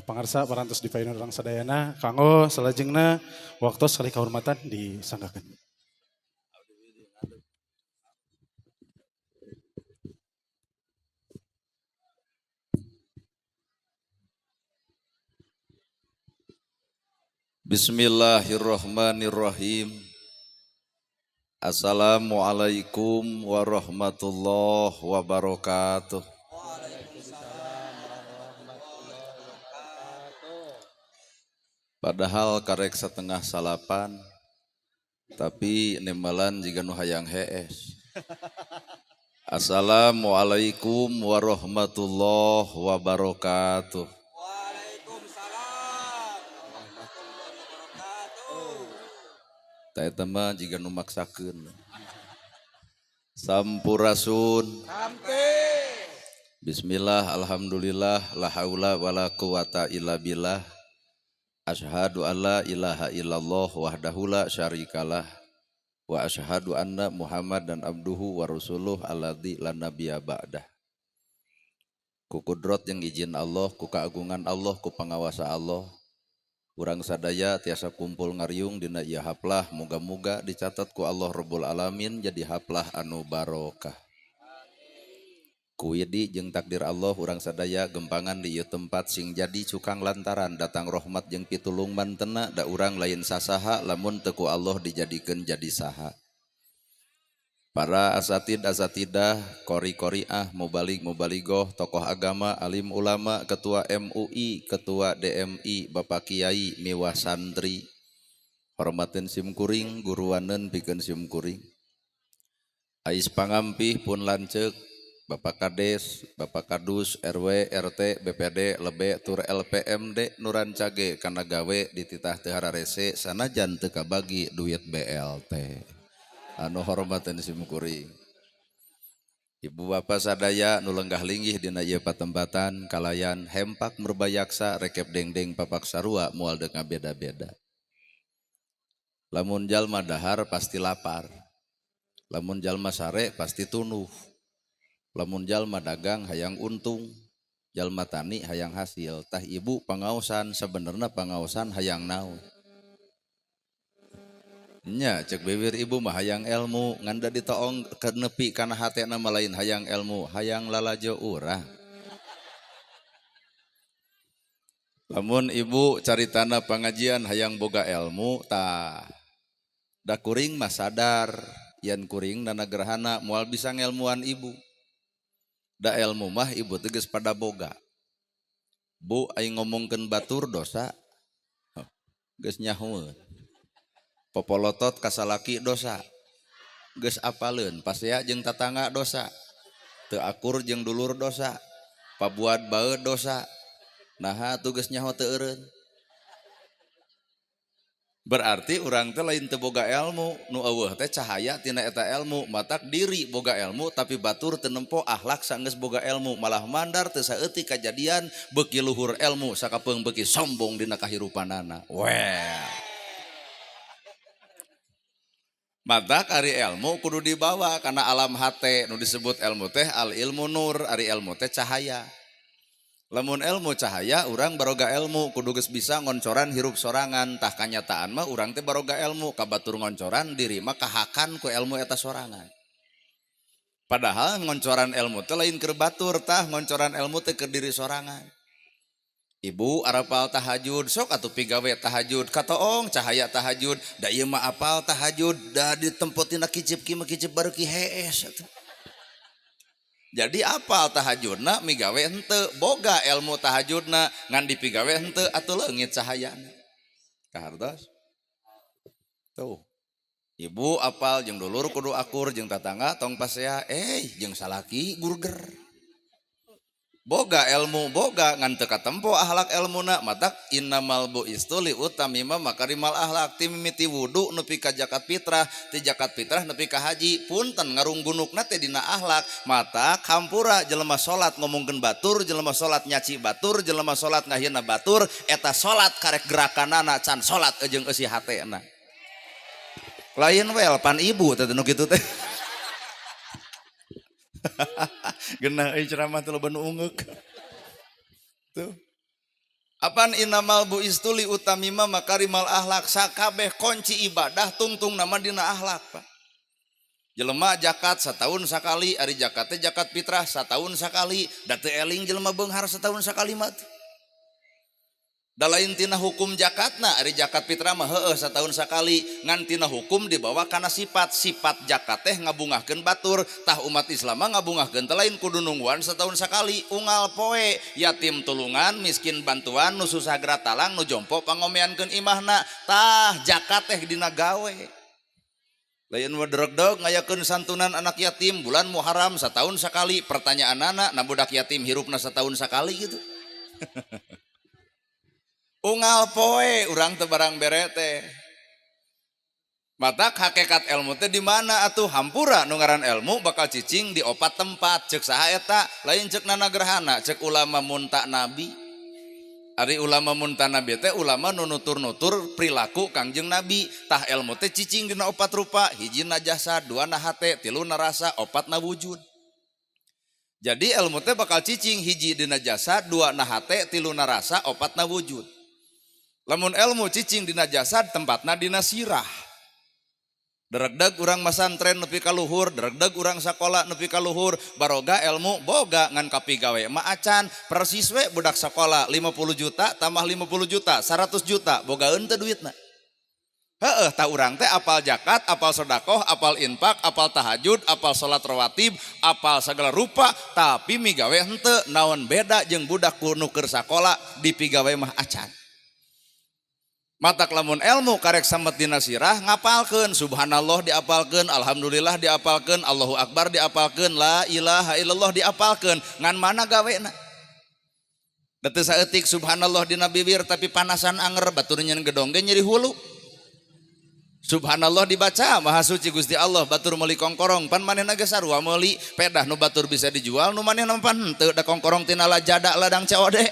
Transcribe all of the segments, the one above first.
Pangarsa parantos dipayun urang sadayana kanggo salajengna waktos kali kahormatan disanggakeun. Bismillahirrahmanirrahim. Assalamualaikum warahmatullahi wabarakatuh. Waalaikumsalam warahmatullahi wabarakatuh. Padahal karek 7:30, tapi nembalan jiga nu hayang hees. Assalamualaikum warahmatullahi wabarakatuh. Waalaikumsalam warahmatullahi wabarakatuh. Tah eta mah jiga nu maksakeun. Sampurasun. Sampurasun. Bismillah, alhamdulillah, la haula wala quwata illa billah. Asyhadu alla ilaha illallah wahdahu la syarikalah wa asyhadu anna Muhammadan abduhu wa rasuluh alladzi la nabiyya ba'dah. Ku kudrot yang izin Allah, ku keagungan Allah, ku pangawasa Allah, urang sadaya tiasa kumpul ngariung dina ieu haplah, muga-muga dicatat ku Allah Rabbul Alamin jadi haplah anu barokah. Ku widi jeung takdir Allah urang sadaya gempangan di ieu tempat sing jadi cukang lantaran datang rahmat jeung pitulung mantena da urang lain sasaha lamun teu ku Allah dijadikeun jadi saha. Para asatid asatidah, kori-koriah, mubalig mubaligoh, tokoh agama, alim ulama, ketua MUI, ketua DMI, bapak kiai, miwah santri. Hormatin sim kuring, guruaneun pikeun sim kuring. Ais pangampih pun lanceuk Bapak Kades, Bapak Kadus, RW, RT, BPD, Lebe, tur LPMD, nurancage kana gawe dititah teu hararese sanajan teu kabagi duit BLT. Anu hormateun sim kuring. Ibu bapak sadaya nu lenggah linggih dina ieu patempatan kalayan hempak murbayaksa rekep dengdeng papak sarua moal deuk ngabeda-beda. Lamun jalma dahar pasti lapar. Lamun jalma sare pasti tunuh. Lamun jalma dagang hayang untung, jalma tani hayang hasil. Tah ibu pangaosan sebenarnya pangaosan hayang naon? Nya cek bibir ibu mah hayang ilmu, ngan da ditoong kenepi kana hatena mah lain hayang ilmu, hayang lalajo urang. Lamun ibu caritana pangajian hayang boga ilmu, tah da kuring mah sadar yen kuring nana gerhana moal bisa ngelmuan ibu. Da ilmu mah ibu teges pada boga. Bu aing ngomongkeun batur dosa. Geus nyahoeun. Popolotot kasalaki dosa. Geus apaleun pasea jeung tatangga dosa. Teu akur jeung dulur dosa. Pabuat bae dosa. Naha tuh geus nyaho teu eureun. Berarti urang teh lain teu boga ilmu, nu eueuh teh cahaya tina eta ilmu, matak diri boga ilmu tapi batur teu nempo akhlak sanggeus boga ilmu, malah mandar teu saeutik kajadian beuki luhur ilmu sakapeung beuki sombong dina kahirupanana. Well. Matak ari ilmu kudu dibawa kana alam hate, nu disebut ilmu teh al ilmu nur, ari ilmu teh cahaya. Lamun ilmu cahaya, urang baroga ilmu, kudu geus bisa ngoncoran hirup sorangan. Tah kanyataan mah urang teh baroga ilmu, kabatur ngoncoran diri mah kahakan ku ilmu eta sorangan. Padahal ngoncoran ilmu teh lain keur batur, tah ngoncoran ilmu teh keur diri sorangan. Ibu arapal tahajud, sok atuh pigawe tahajud, katoong cahaya tahajud, da ieu mah apal tahajud, da ditempotina kicip ki mah kicip baru ki hees atuh. Jadi apal tahajudna migawe henteu, boga ilmu tahajudna ngan dipigawe henteu atuh leungit cahayana. Kahartos? Tuh. Ibu apal jeung dulur kudu akur jeung tatangga tong pasea, jeung salaki gurger. Boga ilmu boga ngan teu katempo akhlak ilmuna, matak innamal bu'istu li utamima makarimal akhlak, ti mimiti wudu nepi ka zakat fitrah, ti zakat fitrah nepi ka haji, punten ngarunggunukna teh dina akhlak. Matak hampura jelema salat ngomongkeun batur, jelema salat nyaci batur, jelema salat ngahina batur, eta salat karek gerakanana can salat jeung eusi hatena. Lain wel pan ibu teh nu kitu teh. Genah euy ceramah teh loba nu ungeuk. Tuh. Apan innamal bu'istu li utammima makarimal akhlak, sakabeh kunci ibadah tungtung nama dina akhlak, Pak. Jelema zakat setahun sakali, ari zakat teh zakat fitrah setahun sakali, da teu eling jelema beunghar setahun sakali mah teh. Da lain tina hukum zakatna, ari zakat fitrah mah heueuh setahun sakali, ngan tina hukum dibawa kana sifat. Sifat zakat teh ngabungahkeun batur, tah umat Islam mah ngabungahkeun teh lain kudu nungguan setahun sakali, unggal poe yatim tulungan, miskin bantuan, nu susah geura talang, nu jompo pangomeankeun imahna. Tah zakat teh dina gawe. Lain mah dregdeg ngayakeun santunan anak yatim bulan Muharram setahun sakali, pertanyaanana, na budak yatim hirupna setahun sakali gitu. Unggal poe urang teu barang bere teh. Matak hakikat ilmu teh di mana atuh? Hampura, nu ngaran ilmu bakal cicing di opat tempat. Cek saha eta? Lain cek Nana Gerhana, cek ulama munta nabi. Ari ulama munta nabi teh ulama nu nutur-nutur perilaku Kangjeng Nabi. Tah, ilmu teh cicing dina opat rupa: hiji na jasad, dua na hate, tilu na rasa, opat na wujud. Jadi ilmu teh bakal cicing hiji dina jasad, dua na hate, tilu na rasa, opat na wujud. Lamun ilmu cicing dina jasad, tempatna dina sirah. Dregdeg urang masantren nepi ka luhur, dregdeg urang sakola nepi ka luhur, baroga ilmu boga, ngan kapigawe mah acan. Persis we budak sakola 50 juta tambah 50 juta, 100 juta, bogaeun teu duitna? Heeh, tah urang teh apal zakat, apal sodakoh, apal infak, apal tahajud, apal salat rawatib, apal segala rupa, tapi migawe henteu. Naon beda jeung budak nu keur sakola, dipigawe mah acan. Matak lamun ilmu karek samet dina sirah, ngapalkeun subhanallah diapalkeun, alhamdulillah diapalkeun, Allahu akbar diapalkeun, la ilaha illallah diapalkeun, ngan mana gawena? Da teu saeutik subhanallah dina bibir tapi panasan anger, batur nyeun gedong ge nyeri hulu. Subhanallah dibaca, maha suci Gusti Allah, batur meuli kongkorong, pan manehna ge sarua meuli, pedah nu batur bisa dijual, nu manehna pan henteu, da kongkorong tina lajada ladang COD.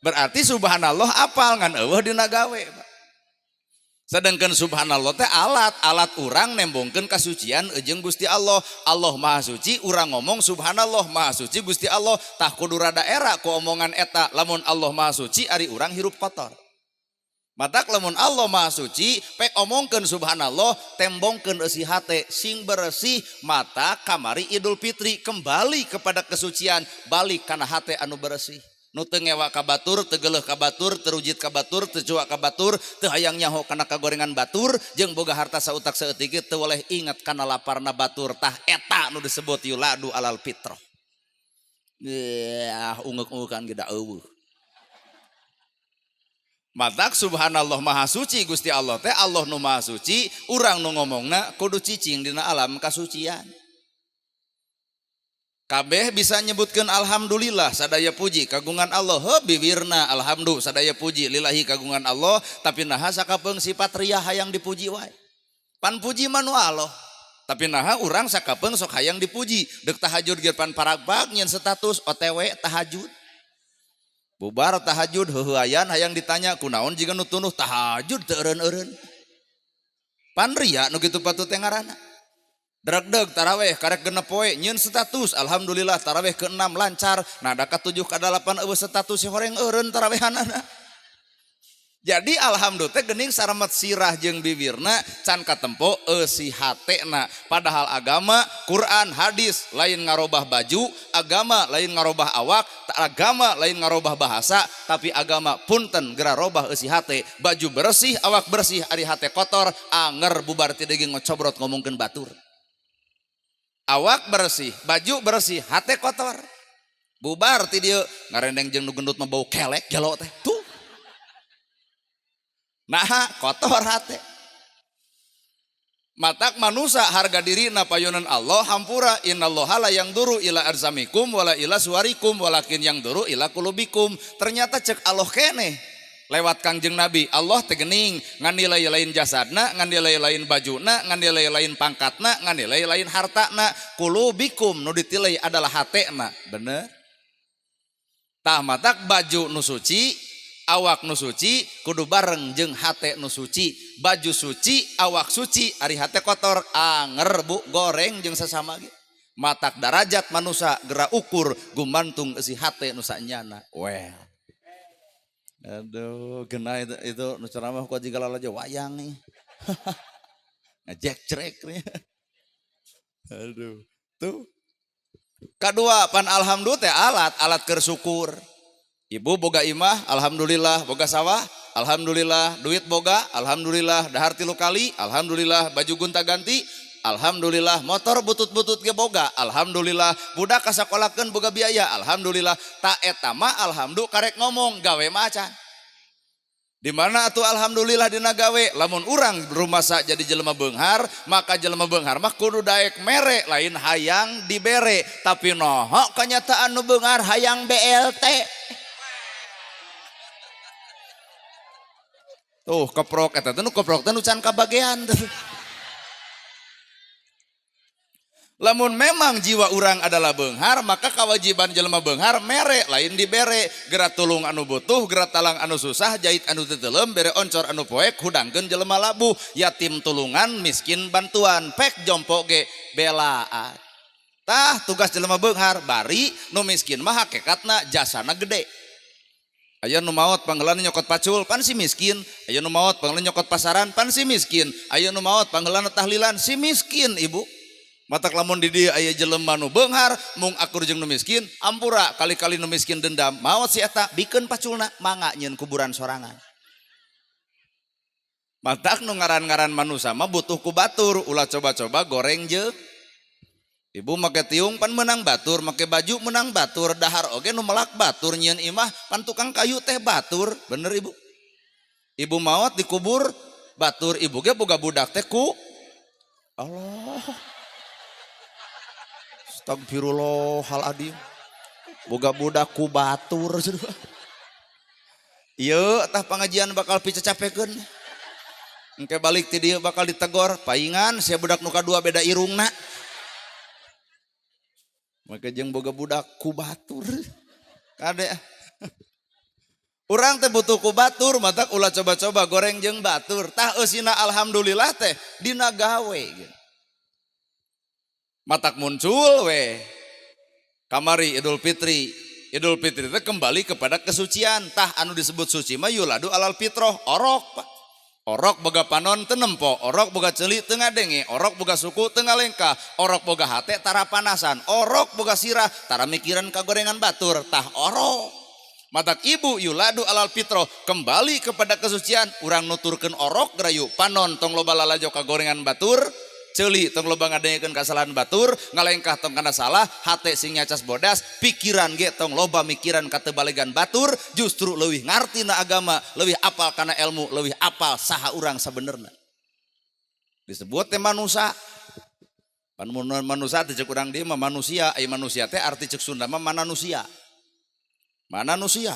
Berarti subhanallah apal ngan euweuh dina gawe. Sedangkan subhanallah teh alat, alat urang nembongkeun kasucian jeung Gusti Allah. Allah Maha Suci, urang ngomong subhanallah, Maha Suci Gusti Allah, tah kudu rada era ku omongan eta. Lamun Allah Maha Suci, ari urang hirup kotor. Matak lamun Allah Maha Suci, pek omongkeun subhanallah, tembongkeun eusi hate sing bersih. Mata kamari Idul Fitri kembali kepada kesucian, balik kana hate anu bersih. Nu teu ngewa ka batur, teu geuleuh ka batur, teu rujit ka batur, teu cuak ka batur, teu hayang nyaho kana kagorengan batur, jeung boga harta sautak saeutik ge teu boleh inget kana laparna batur. Tah eta nu disebut yuladu alal fitrah. Ya, ungek-ungekan ge da euweuh. Matak subhanallah, maha suci Gusti Allah teh, Allah nu maha suci, urang nu ngomongna kudu cicing dina alam kasucian. Kabeh bisa nyebutkan alhamdulillah, sadaya puji kagungan Allah, he bibirna alhamdulillah, sadaya puji lillahi kagungan Allah, tapi naha sakapeung sifat riya, hayang dipuji wae. Pan puji mah nu Allah. Tapi naha urang sakapeung sok hayang dipuji, deuk tahajud ge pan paragbag nyeun status OTW tahajud. Bubar tahajud heuheuayan hayang ditanya kunaon jiga nu tunduh tahajud teu eureun-eureun. Pan ria nu kitu patut teh ngaranna. Dregdeg taraweh karek 6 poe nyeun status alhamdulillah taraweh ke-6 lancar, nah da ka-7 ka-8 euweuh status, si horeng eureun tarawehanana. Jadi alhamdulillah teh geuning saramet sirah jeung bibirna can katempo eusi hatena. Padahal agama, Quran, hadis lain ngarobah baju, agama lain ngarobah awak, agama lain ngarobah bahasa, tapi agama punten gera robah eusi hate. Baju bersih, awak bersih, ari hate kotor, anger bubar ti deui ngocobrot ngomongkeun batur. Awak bersih, baju bersih, hate kotor. Bubar ti dieu ngarendeng jeung nu gendut mah bau kelek gelo teh. Tuh. Nah, kotor hate. Matak manusia harga diri na payunan Allah, hampura, innallaha la yanzhuru ila ajsamikum wala ila suwarikum walakin yanzhuru ila qulubikum. Ternyata cek Allah keneh lewat Kangjeng Nabi, Allah teh geuning nganilai lain jasadna, nganilai lain bajuna, nganilai lain pangkatna, nganilai lain hartana, qulubikum, nu ditilai adalah hatena. Bener tah? Matak baju nu suci, awak nu suci kudu bareng jeung hate nu suci. Baju suci, awak suci, ari hate kotor, anger bu, goreng jeung sesama ge. Matak darajat manusia gera ukur gumantung eusi hate nu sanyana. Well, Aduh, gena itu nu ceramah ku jiga lalajo wayang nih. Ngejek cerek nih. Aduh. Tuh. Kedua, pan alhamdulillah teh alat keur syukur. Ibu boga imah, alhamdulillah, boga sawah, alhamdulillah, duit boga, alhamdulillah, dahar 3 kali, alhamdulillah, baju gonta-ganti, alhamdulillah, motor butut-butut ge boga, alhamdulillah, budak kasakolakeun boga biaya, alhamdulillah. Ta eta mah alhamdulillah karek ngomong gawe mah acan. Di mana atuh alhamdulillah dina gawe, lamun urang rumasa jadi jelema beunghar, maka jelema beunghar mah kudu daek mere, lain hayang dibere, tapi noho kenyataan nu beunghar hayang BLT. Tuh keprok eta teh nu keprok teh nu can kabagean. Lamun memang jiwa urang adalah beunghar, maka kewajiban jelema beunghar mere, lain dibere. Gerak tulung anu butuh, gerak talang anu susah, jahit anu teu bere oncor anu poek, hudangkeun jelema labuh, yatim tulungan, miskin bantuan, pek jompo ge belaan. Tah tugas jelema beunghar, bari nu miskin mah hakikatna jasana gede. Aya nu maot panggelan nyokot pacul, pan si miskin. Aya nu maot panggelan nyokot pasaran, pan si miskin. Aya nu maot panggelan tahlilan, si miskin ibu. Matak lamun di dieu aya jelema nu beunghar, mung akur jeung nu miskin, ampura kali-kali nu miskin dendam, maot si eta bikeun paculna, mangga nyieun kuburan sorangan. Matak nu ngaran-ngaran manusa mah butuh ku batur, ulah coba-coba goreng jeung ibu make tiung pan menang batur, make baju menang batur, dahar oge nu melak batur, nyieun imah pan tukang kayu teh batur, bener ibu. Ibu maot dikubur batur, ibu ge boga budak teh ku Allah. Astagfirullahaladzim. Boga budak ku batur. Ieu tah pangajian bakal picacapekeun. Engke balik ti dieu bakal ditegor, paingan sia budak nu kadua beda irungna. Maka jeung boga budak ku batur. Kade. Urang teh butuh ku batur, matak ulah coba-coba goreng jeung batur. Tah eusina alhamdulillah teh dina gawe gitu. Matak muncul we kamari Idul Fitri. Idul Fitri teh kembali kepada kesucian. Tah anu disebut suci mah yuladu alal fitroh, orok Pak. Orok boga panon teu nempo, orok boga ceuli teu ngadenge, orok boga suku teu ngalengkah, orok boga hate tara panasan, orok boga sirah tara mikiran kagorengan batur. Tah orok. Matak ibu yuladu alal fitroh, kembali kepada kesucian. Urang nuturkeun orok gerayu, panon tong loba lalajo kagorengan batur, ceuli tong loba ngadengekeun kasalahan batur, ngalengkah tong kana salah, hate sing nyacas bodas, pikiran ge tong loba mikiran katebalegan batur, justru leuwih ngarti na agama, leuwih apal kana ilmu, leuwih apal saha urang sabenerna. Disebut teh manusa. Pan manusa teh cek urang dieu mah manusia, ai manusia teh arti cek Sunda mah mananusia. Mananusia.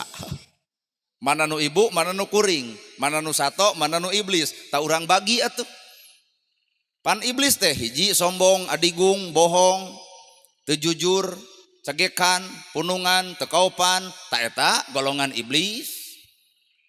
Mana nu ibu, mana nu kuring, mana nu sato, mana nu iblis, tak urang bagi atuh. Pan iblis teh hiji sombong, adigung, bohong, teu jujur, cegekan, punungan, teu kaopan, ta eta golongan iblis.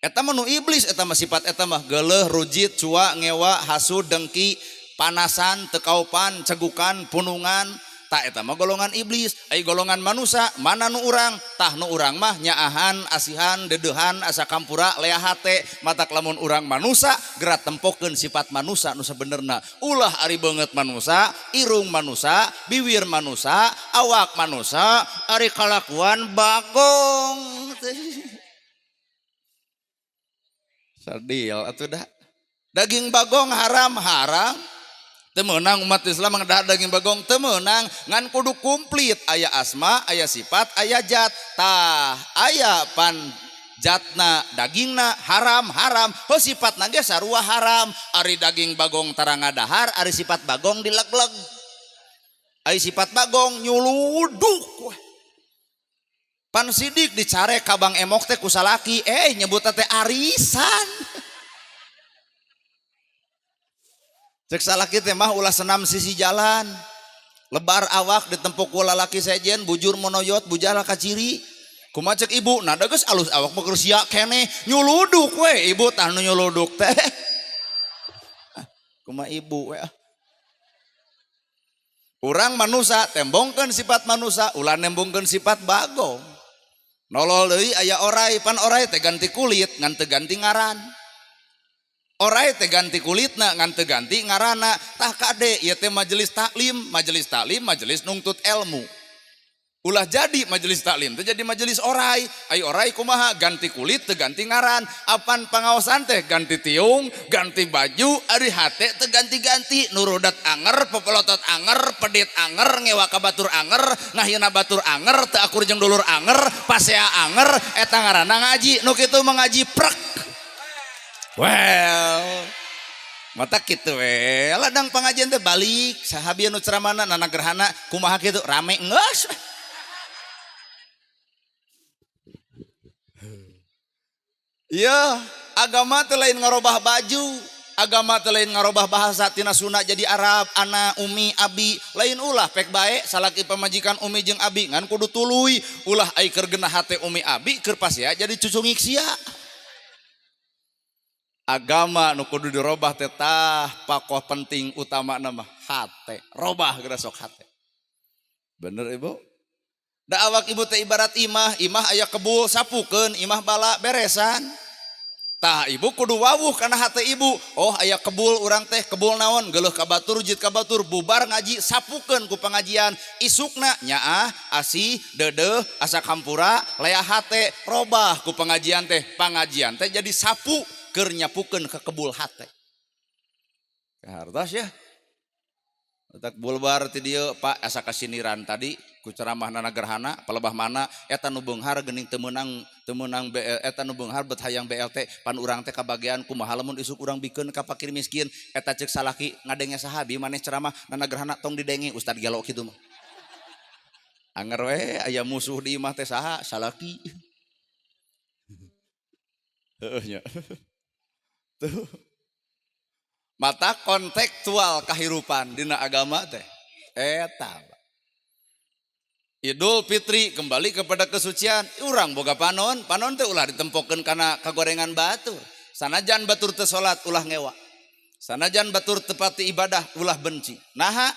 Eta mah nu iblis, eta mah sifat eta mah geuleuh, rujit, cua, ngewa, hasud, dengki, panasan, teu kaopan, cegukan, punungan, ta eta mah golongan iblis. Ai golongan manusa, mana nu urang? Tah nu urang mah nyaahan, asihan, dedeuhan, asa kampura, lea hate. Matak lamun urang manusa, gerak tempokeun sifat manusa nu sabenerna. Ulah ari beungeut manusa, irung manusa, biwir manusa, awak manusa, ari kalakuan bagong. Sadil atuh dah. Daging bagong haram haram. Teu meunang umat Islam ngadahar daging bagong, teu meunang, ngan kudu komplit, aya asma, aya sifat, aya zat. Tah aya pan zatna dagingna haram haram, heuh sifatna ge sarua haram. Ari daging bagong tara ngadahar, ari sifat bagong dileg-leg. Ari sifat bagong nyuluduk weh. Pan sidik dicare ka Bang Emok teh ku salaki, nyebutna teh arisan. Cek salaki teh mah ulah senam sisi jalan. Lebar awak ditempok ku lalaki sejen, bujur monoyot, bujala kaciri. Kumaha cek ibu, nada geus alus awak mah keur sia keneh, nyuluduk we ibu tah nu nyuluduk teh. Kumaha ibu we. Urang manusa tembongkeun sifat manusa, ulah nembongkeun sifat bagong. Nolol deui aya orai, pan orai teh ganti kulit ngan teu ganti ngaran. Orai teh ganti kulitna ngan teu ganti ngaranna. Tah kade ieu teh majelis taklim, majelis taklim majelis nungtut ilmu. Ulah jadi majelis taklim teh jadi majelis orai. Ai orai kumaha, ganti kulit teu ganti ngaran. Apan pangaosan teh ganti tiung, ganti baju, ari hate teu ganti-ganti. Nurudat anger, pepelotot anger, pedit anger, ngewa ka batur anger, ngahina batur anger, teu akur jeung dulur anger, pasea anger, eta ngaranna ngaji. Nu kitu mah ngaji prek. Well, mata kitu we. Ladang pangajian teh balik, sahabi nu ceramahna nana gerhana kumaha kitu rame geus. Iya, agama teh lain ngarobah baju, agama teh lain ngarobah bahasa tina Sunda jadi Arab, ana, umi, abi, lain ulah pek bae salaki pamajikan umi jeung abi ngan kudu tuluy, ulah ai keur genah hate umi abi keur pasea jadi cucungik sia. Agama nu kudu dirobah teh tah pakoh penting utama mah hate, robah geura sok hate. Bener Ibu? Da awak ibu teh ibarat imah, imah aya kebul sapukeun, imah bala beresan. Tah ibu kudu wawuh kana hate ibu. Oh aya kebul urang teh, kebul naon, geuleuh ka batur, jit ka batur, bubar ngaji sapukeun ku pengajian. Isukna nyaah, asih, deudeuh, asa kampura, lea hate, robah ku pengajian teh. Pangajian teh jadi sapu keur nyapukeun ka kebul hate. Hartos ya. Tak bulbar ti dieu Pak asa kasiniran tadi ku ceramah nana gerhana palebah mana eta nu beunghar geuning teu meunang BL, eta nu beunghar bet hayang BLT pan urang teh kabagean kumaha lamun isuk urang bikeun ka fakir miskin eta ceuk salaki ngadenge sahabi maneh ceramah nana gerhana tong didenge ustad gelo kitu mah. Anger we aya musuh di imah teh saha salaki. Heueuh nya. Tuh. Mata kontekstual kahirupan dina agama teh eta. Idul Fitri kembali kepada kesucian. Urang boga panon, panon teh ulah ditempokeun kana kagorengan batur. Sanajan batur teu salat ulah ngewa. Sanajan batur teu pati ibadah ulah benci. Naha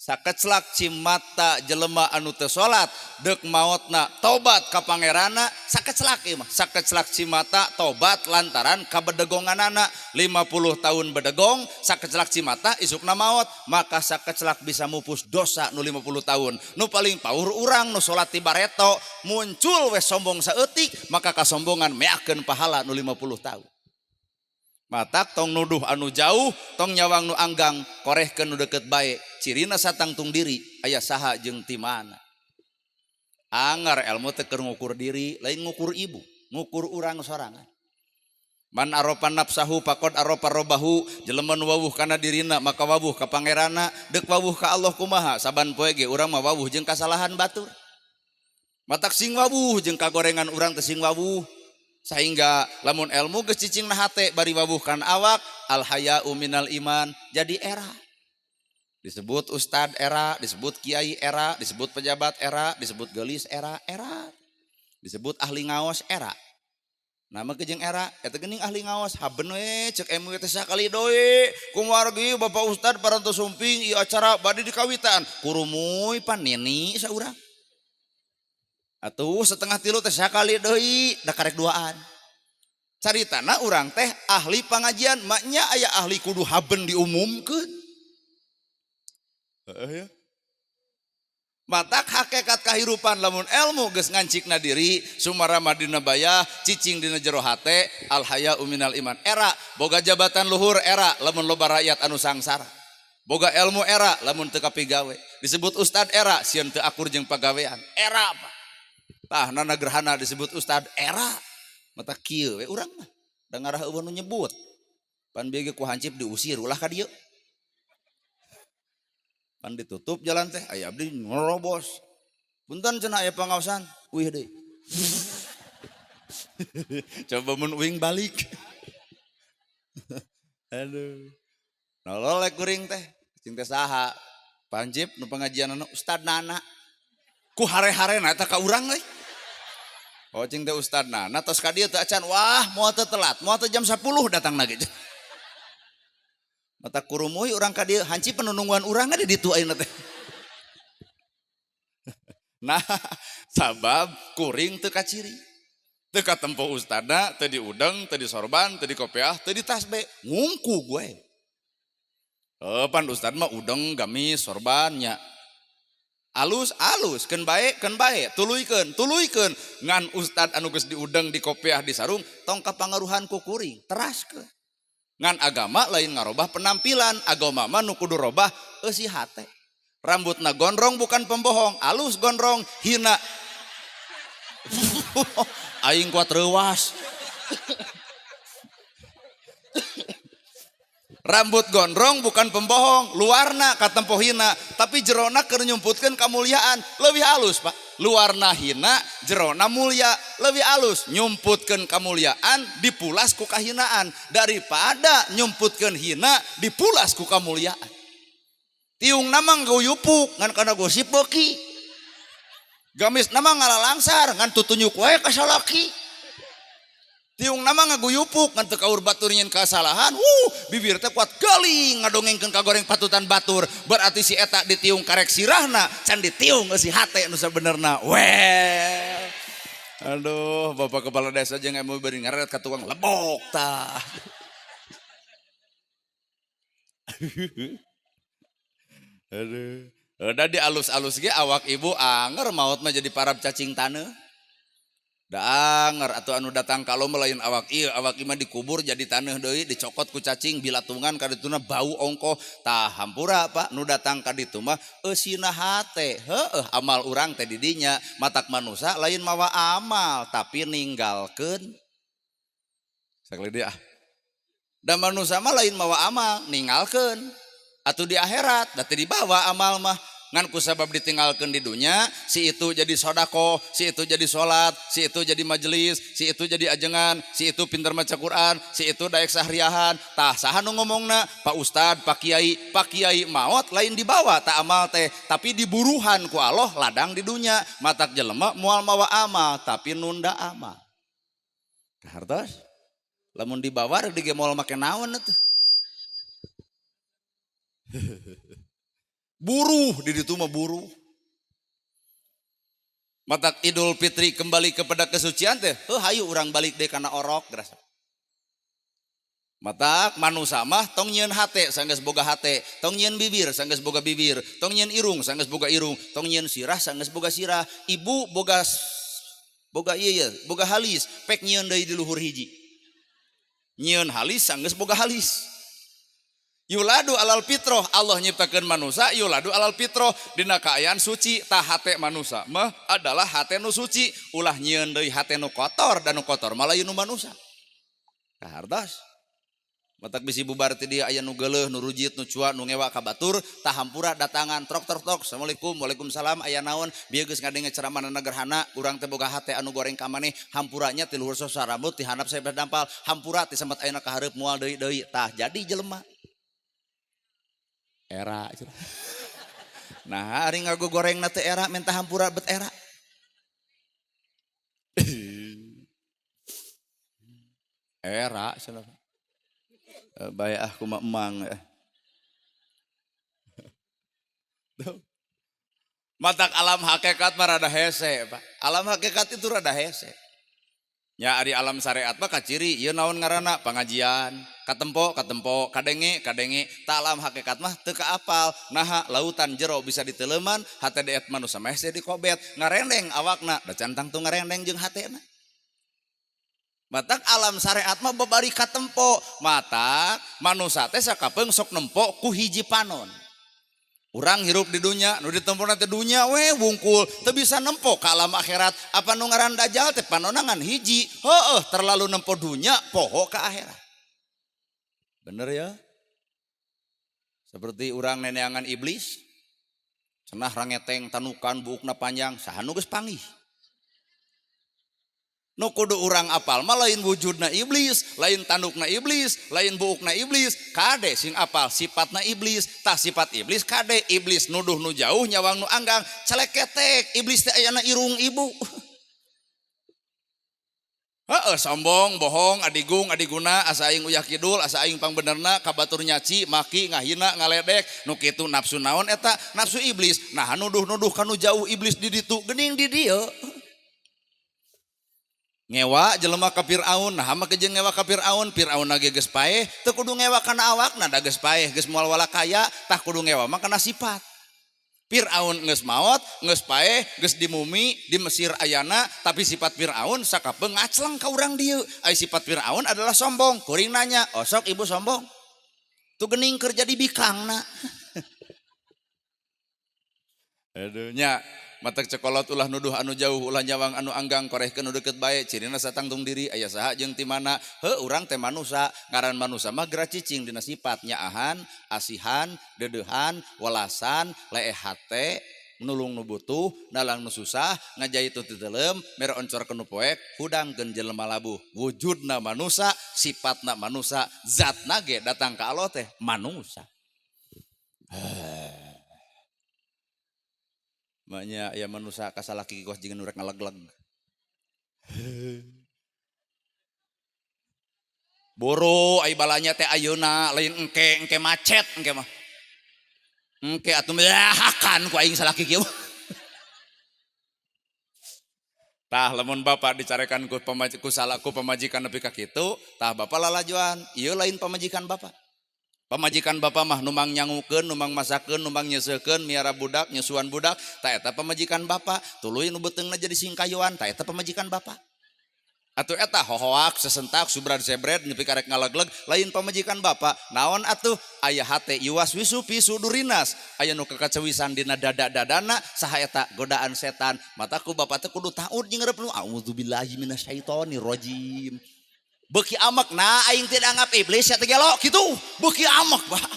sakeclak cimata jelema anu teu salat deuk maotna tobat ka pangeranna sakeclak ieu mah sakeclak cimata tobat lantaran kabedegonganana 50 tahun bedegong sakeclak cimata isukna maot maka sakeclak bisa mupus dosa nu 50 tahun nu paling paur urang nu salat ti bareto muncul we sombong saeutik maka kasombongan meakeun pahala nu 50 tahun. Matak tong nuduh anu jauh, tong nyawang nu anggang, korehkeun nu deket bae. Cirina satangtung diri, aya saha jeung ti mana. Angar ilmu teh keur ngukur diri, lain ngukur ibu, ngukur urang sorangan. Man arofa nafsahu faqad arofa robahu, jelema nu wawuh kana dirina maka wawuh ka pangeranna, deuk wawuh ka Allah kumaha, saban poe ge urang mah wawuh jeung kasalahan batur. Matak sing wawuh jeung kagorengan urang teh sing wawuh. Sehingga lamun ilmu geus cicing na hate bari wawuhkan awak al haya'u minal iman jadi era. Disebut ustad era, disebut kiai era, disebut pejabat era, disebut geulis era, era. Disebut ahli ngaos era. Nama kejeng era, eta geuning ahli ngaos haben we ceuk MW teh sakali deui. Kumargi Bapak Ustad parantos sumping ieu acara bade dikawitan. Kurumuy panini saurang. Atuh 2:30 teh sakali deui da karek duaan. Caritana urang teh ahli pangajian, maknya aya ahli kudu haben diumumkeun. Heeh ya. Matak hakikat kahirupan lamun ilmu geus ngancikna diri sumarama dina bayah cicing dina jero hate al haya'u minal iman. Era boga jabatan luhur era lamun loba rakyat anu sangsara. Boga ilmu era lamun teu kapigawe. Disebut ustad era sieun teu akur jeung pagawean. Era apa? Tah nana gerhana disebut ustad era. Mata kieu we urang mah. Da ngarah eueuh nu nyebut. Pan bieu ge ku hancip diusir ulah ka dieu. Pan ditutup jalan teh aya abdi ngerobos. Punten cenah aya pangaosan, uih deui. Coba mun uing balik. Aduh. Nololek kuring teh, cing teh saha? Pancip nu pengajianana Ustad Nana. Ku hare-harena eta ka urang euy. Oh cing teh Ustad Nana tos ka dieu teu acan, wah moal teu telat, moal teu jam 10 datang lagi. Mata kurumuy urang ka dieu, hanci penunungguan urang di ditu ayeuna teh. Nah, sabab kuring teu kaciri. Teu katempo ustadna, teu diudeng, teu disorban, teu dikopiah, teu ditasbe, ngungku gue. Pan ustad mah udeng, gamis, sorban nya. Alus alus, keun bae, keun bae, tuluykeun, tuluykeun. Ngan ustad anu geus diudeng, dikopiah, disarung, tong kapangaruhan ku kuring, teraskeun. Ngan agama lain ngarobah penampilan, agama mah nu kudu robah eusi hate. Rambutna gondrong bukan pembohong, alus gondrong hina. Aing kuat reuwas. Rambut gondrong bukan pembohong, luarna katempo hina, tapi jerona keur nyumputkeun kamuliaan, leuwih alus Pak. Luarna hina, jerona mulia, leuwih alus nyumputkeun kamuliaan dipulas ku kahinaan daripada nyumputkeun hina dipulas ku kamuliaan. Tiung mah guyupuk ngan kana gosip beuki. Gamis nama ngalalangsar ngan tutunjuk wae ka salaki. Tiung nama ngaguyupuk ngan teu kaur batur nyeun kasalahan, bibir teh kuat galing ngadongengkeun kagoreng patutan batur. Berarti si eta ditiung karek sirahna, can ditiung eusi hate nu sabenerna. Well. Aduh, bapak kepala desa jeung MUI bari ngaret ka tukang lebok tah. Aduh. Udah di alus-alus ge awak ibu anger maot mah jadi parab cacing taneuh. Da anger atuh anu datang kalau melain awak ieu, awak ieu mah dikubur jadi taneuh deui, dicokot ku cacing bilatungan ka dituna bau ongkoh. Tah hampura Pak, nu datang ka ditu mah eusina hate. Heueuh amal urang teh di dinya, matak manusa lain mawa amal tapi ninggalkeun. Sakali deui ah. Da manusa mah lain mawa amal, ninggalkeun. Atuh di akhirat, da teu dibawa amal mah. Ngan ku sabab ditinggalkan di dunia, si itu jadi sodako, si itu jadi sholat, si itu jadi majelis, si itu jadi ajengan, si itu pintar maca Quran, si itu daek sahriahan. Tah saha nu ngomongna? Pak Ustad, Pak Kiai maot lain dibawa tak amal teh, tapi diburuhan ku Allah ladang di dunia. Matak jelema moal mawa amal, tapi nunda amal. Kahartos? Lamun dibawa rek dige moal make naon atuh. Buruh di ditu mah buruh. Matak Idul Fitri kembali kepada kesucian teh, heuh hayu urang balik deui kana orok gerasa. Matak manusa mah tong nyieun hate sanggeus boga hate, tong nyieun bibir sanggeus boga bibir, tong nyieun irung sanggeus boga irung, tong nyieun sirah sanggeus boga sirah. Ibu boga boga ieu ye, boga halis, pek nyieun deui di luhur hiji. Nyieun halis sanggeus boga halis. Yuladu alal fitroh, Allah nyiptakeun manusa yuladu alal fitroh dina kaayaan suci. Tah hate manusa mah adalah hate nu suci, ulah nyieun deui hate nu kotor dan nu kotor malah nu manusa. Kahartos. Matak bisi bubar ti dieu aya nu geuleuh, nu rujit, nu cua, nu ngewa ka batur, tah hampura datangan trok trok trok. Assalamualaikum, waalaikumsalam, aya naon? Bieu geus ngadenge ceramah gerhana, urang teh boga hate anu goreng ka maneh, hampuranya ti luhur sosa rambut ti handap sampe dampal, hampura ti samet ayeuna ka hareup moal deui deui. Tah jadi jelema. Era. Nah, ari ngagogorengna teh era minta hampura bet era. Era cenah. Bae ah kumaha emang. Matak alam hakikat mah rada hese, Pak. Alam hakikat itu rada hese. Ya ari alam syariat mah kaciri ieu naon ngaranna pangajian, katempo katempo, kadenge kadenge. Ta alam hakikat mah teu kaapal. Naha lautan jero bisa diteleman, hate deet manusa mah hese dikobet, ngarendeng awakna, da can tangtu ngarendeng jeung hatena. Matak alam syariat mah babari katempo, matak manusa teh sakapeung sok nempo ku hiji panon. Urang hirup di dunia, nu ditempona teh dunia we wungkul, teu bisa nempo ka alam akhirat. Apa nu ngaran dajjal teh panonangan hiji, heueuh terlalu nempo dunia poho ka akhirat. Bener ya? Seperti urang neneangan iblis, cenah rangeteng tanukan buukna panjang, saha nu geus panggih. Nu kudu urang apal mah lain wujudna iblis, lain tandukna iblis, lain buukna iblis, kade sing apal sifatna iblis, tah sifat iblis kade iblis nuduh nu jauh nyawang nu anggang, celeketek iblis teh ayana irung ibu. Heeh, sombong, bohong, adigung, adiguna, asa aing uyah kidul, asa aing pangbenerna, ka batur nyaci, maki, ngahina, ngaledek, nu kitu nafsu naon eta? Nafsu iblis. Nah, nuduh-nuduh kanu jauh iblis di ditu, geuning di dieu. Ngewa jelema ka Firaun, nah mah jeung ngewa ka Firaun, Firaun ge geus paeh, teu kudu ngewa kana awakna da geus paeh, geus moal wala kaya, tah kudu ngewa mah kana sifat. Firaun geus maot, geus paeh, geus dimumi di Mesir ayana, tapi sifat Firaun sakapeung ngacleng ka urang dieu. Ai sifat Firaun adalah sombong. Kuring nanya, osok ibu sombong? Tuh geuning keur jadi bikangna. Aduh nya, matak cekolot ulah nuduh anu jauh, ulah nyawang anu anggang, korehkeun nu deukeut bae, cirina satangtung diri, aya saha jeung ti mana. Heuh, urang teh manusa, ngaran manusa mah geura cicing dina sifat nyaahan, asihan, deudeuhan, welasan, leeh hate, nulung nu butuh, nalang nu susah, ngajait nu teu teuleum, mere oncor ka nu poek, hudangkeun jelema labuh. Wujudna manusa, sifatna manusa, zatna ge datang ka Allah teh manusa. Maknya ya manusa kasalaki kos jeung nu rek ngalegleg. Boro ai balanya teh ayeuna lain engke, engke macet engke mah. Engke atuh hakan ku aing salaki kieu. Tah lamun bapak dicarekan ku ku salah ku pamajikan nepi ka kitu, tah bapak lalajuan, ieu lain pamajikan bapak. Pamajikan bapak mah numang nyangukeun, numang masakeun, numang nyeusekeun, miara budak, nyusuan budak, tah eta pamajikan bapak. Tuluy nu beuteungna jadi singkayuan, tah eta pamajikan bapak. Atuh eta hohoak, sesentak, subrad sebred, nepi karek ngalegleg, lain pamajikan bapak. Naon atuh? Aya hate iwas wisu pisu durinas, aya nu kakacewisan dina dada-dadana, saha eta godaan setan. Mataku bapak teh kudu taud jeung reup nu auzubillahi minasyaitonir rajim. Beuki amek, nah aing tidak anggap iblis ya teh gelo kitu, beuki amek pak.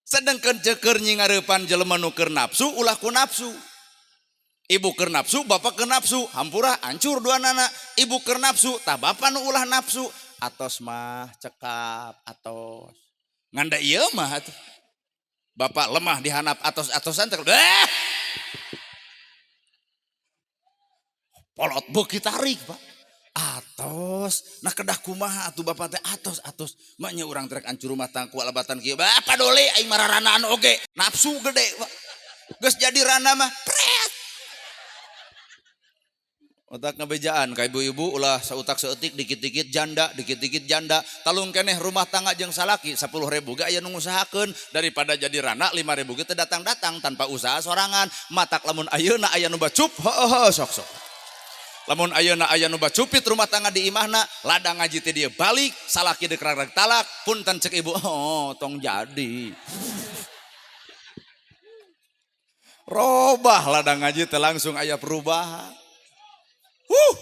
Sedangkan ceker nyingareupan jelema nu keur nafsu ulah ku nafsu. Ibu keur nafsu, bapak keur nafsu, hampura hancur dua nana. Ibu keur nafsu, tah bapak nu ulah nafsu. Atos mah cekap atos. Nganda ieu mah atuh. Bapak lemah dihanap atos-atosan teh. Polot beuki tarik, Pak. Atos, nah kedah kumaha atuh bapak teh atos atos. Maknya urang trek ancur rumah tangku alabatan kieu. Bapak dole aing mararanaan oge. Nafsu gede, Pak. Geus jadi rana mah pret. Otak ngebejaan ka ibu-ibu ulah sautak seutik dikit-dikit janda, dikit-dikit janda. Talung keneh rumah tangga jeung salaki 10.000 ge aya nu ngusahakeun daripada jadi rana 5.000 ge teu datang-datang tanpa usaha sorangan. Matak lamun ayeuna aya nu bacup, heueuh sok-sok. Lamun ayeuna aya nu bacupit rumah tangga di imahna, ladang ngaji teh dia balik, salaki deuk rarag talak, punten cek ibu, oh tong jadi. Robah ladang ngaji teh langsung aya perubahan. Huh.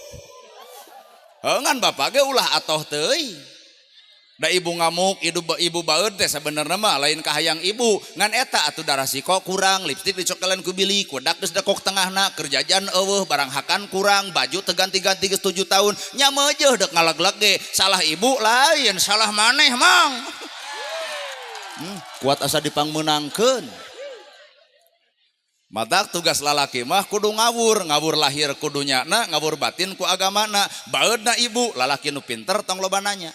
Ngan bapak ge ulah atoh teuing. Da ibu ngamuk, ibu baeud teh sabenerna mah lain kahayang ibu. Ngan eta atuh darah siko kurang, lipstik dicokelan ku bili, kudak geus dekok tengahna, keur jajan eueuh, barang hakan kurang, baju teu ganti-ganti geus 7 tahun, nya meujeuh deuk ngalegleg ge. Salah ibu lain, salah maneh mang. Kuat asa dipangmeunangkeun. Matak tugas lalaki mah kudu ngawur, ngawur lahir kudu nyana, ngawur batin ku agamana. Baeudna ibu, lalaki nu pinter tong loba nanya.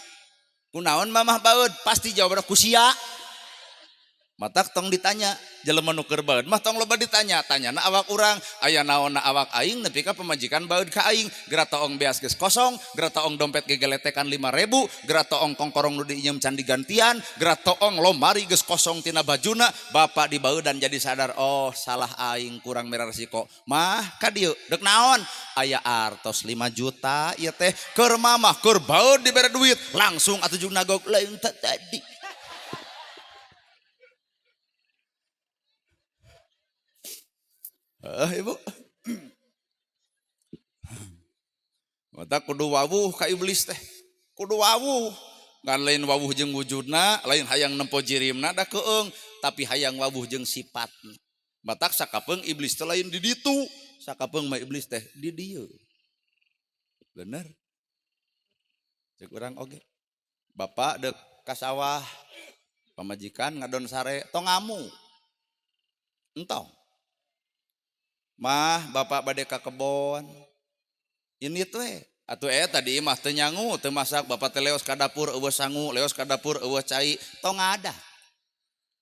Kunaon mamah baeud? Pasti jawabanna ku sia. Matak tong ditanya, jelema nu keur baeud mah tong loba ditanya, tanyana awak urang, aya naonna awak aing nepi ka pamajikan baeud ka aing. Geura toong beas geus kosong, geura toong dompet gegeletekan 5.000, geura toong kongkorong nu diinjem can digantian, geura toong lomari geus kosong tina bajuna, bapak dibaeudan jadi sadar, oh salah aing kurang mere resiko. Mah ka dieu deuk naon? Aya artos 5 juta ieu teh keur mamah keur baeud dibere duit, langsung atuh jeung nagog lain tadi. Ibu. Mata kudu wawuh ka iblis teh. Kudu wawuh. Ngan lain wawuh jeung wujudna, lain hayang nempo jirimna da keung, tapi hayang wawuh jeung sifatna. Matak sakapeung iblis teh lain di ditu, sakapeung mah iblis teh di dieu. Bener. Cek urang oge. Bapak deuk ka sawah, pamajikan ngadon sare, tong ngamu. Entong. Mah bapak bade ka kebon. Ini tuh atuh tadi mah teu nyangu, teu masak, bapak teh leos ka dapur euweuh sangu, leos ka dapur euweuh cai, tong ada.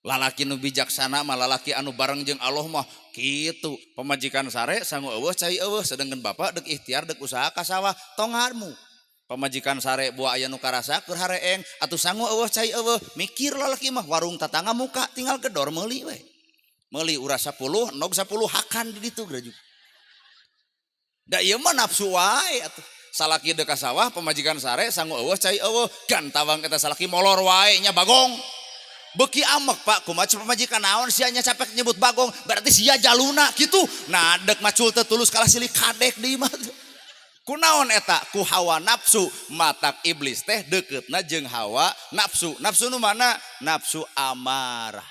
Lalaki nu bijaksana mah lalaki anu bareng jeung Allah mah kitu. Pamajikan sare sangu euweuh cai euweuh, sedangkan bapak dek ikhtiar dek usaha ka sawah, tong ngarmu. Pamajikan sare buah aya nu karasa keur hareeng atuh sangu euweuh cai euweuh, mikir lalaki mah warung tatangga muka tinggal gedor meuli we. Meuli uras 10, nog 10 hakan di ditu grajuk. Da ieu mah nafsu wae atuh. Salaki dek ka sawah, pamajikan sare sangu euweuh cai euweuh, gantawang eta salaki molor wae nya bagong. Beuki amek Pak, kumaha pamajikan naon sia nya capek nyebut bagong, berarti sia jaluna kitu. Nah dek macul teu tulus kalah silih kadek di imah. Kunaon eta ku hawa nafsu, matak iblis teh deketna jeung hawa nafsu. Nafsu nu mana? Nafsu amarah.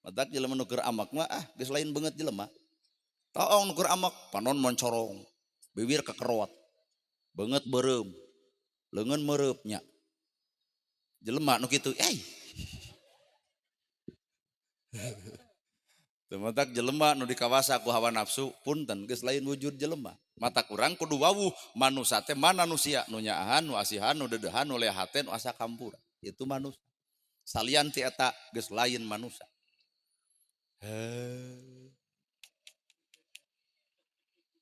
Matak jelema nu keur amak mah ah geus lain beungeut jelema. Toong nu keur amak panon moncorong, bibir kekerot, beungeut beureum, leungeun meureupnya. Jelema nu kitu, eh. Matak jelema nu dikawasa ku hawa nafsu punten geus lain wujud jelema. Mata kurang kudu wawuh manusa teh manusia nu nyaahan, nu asihan, nu dedehan, nu lehate, nu asa kampura. Itu manusia. Salian ti eta geus lain manusia.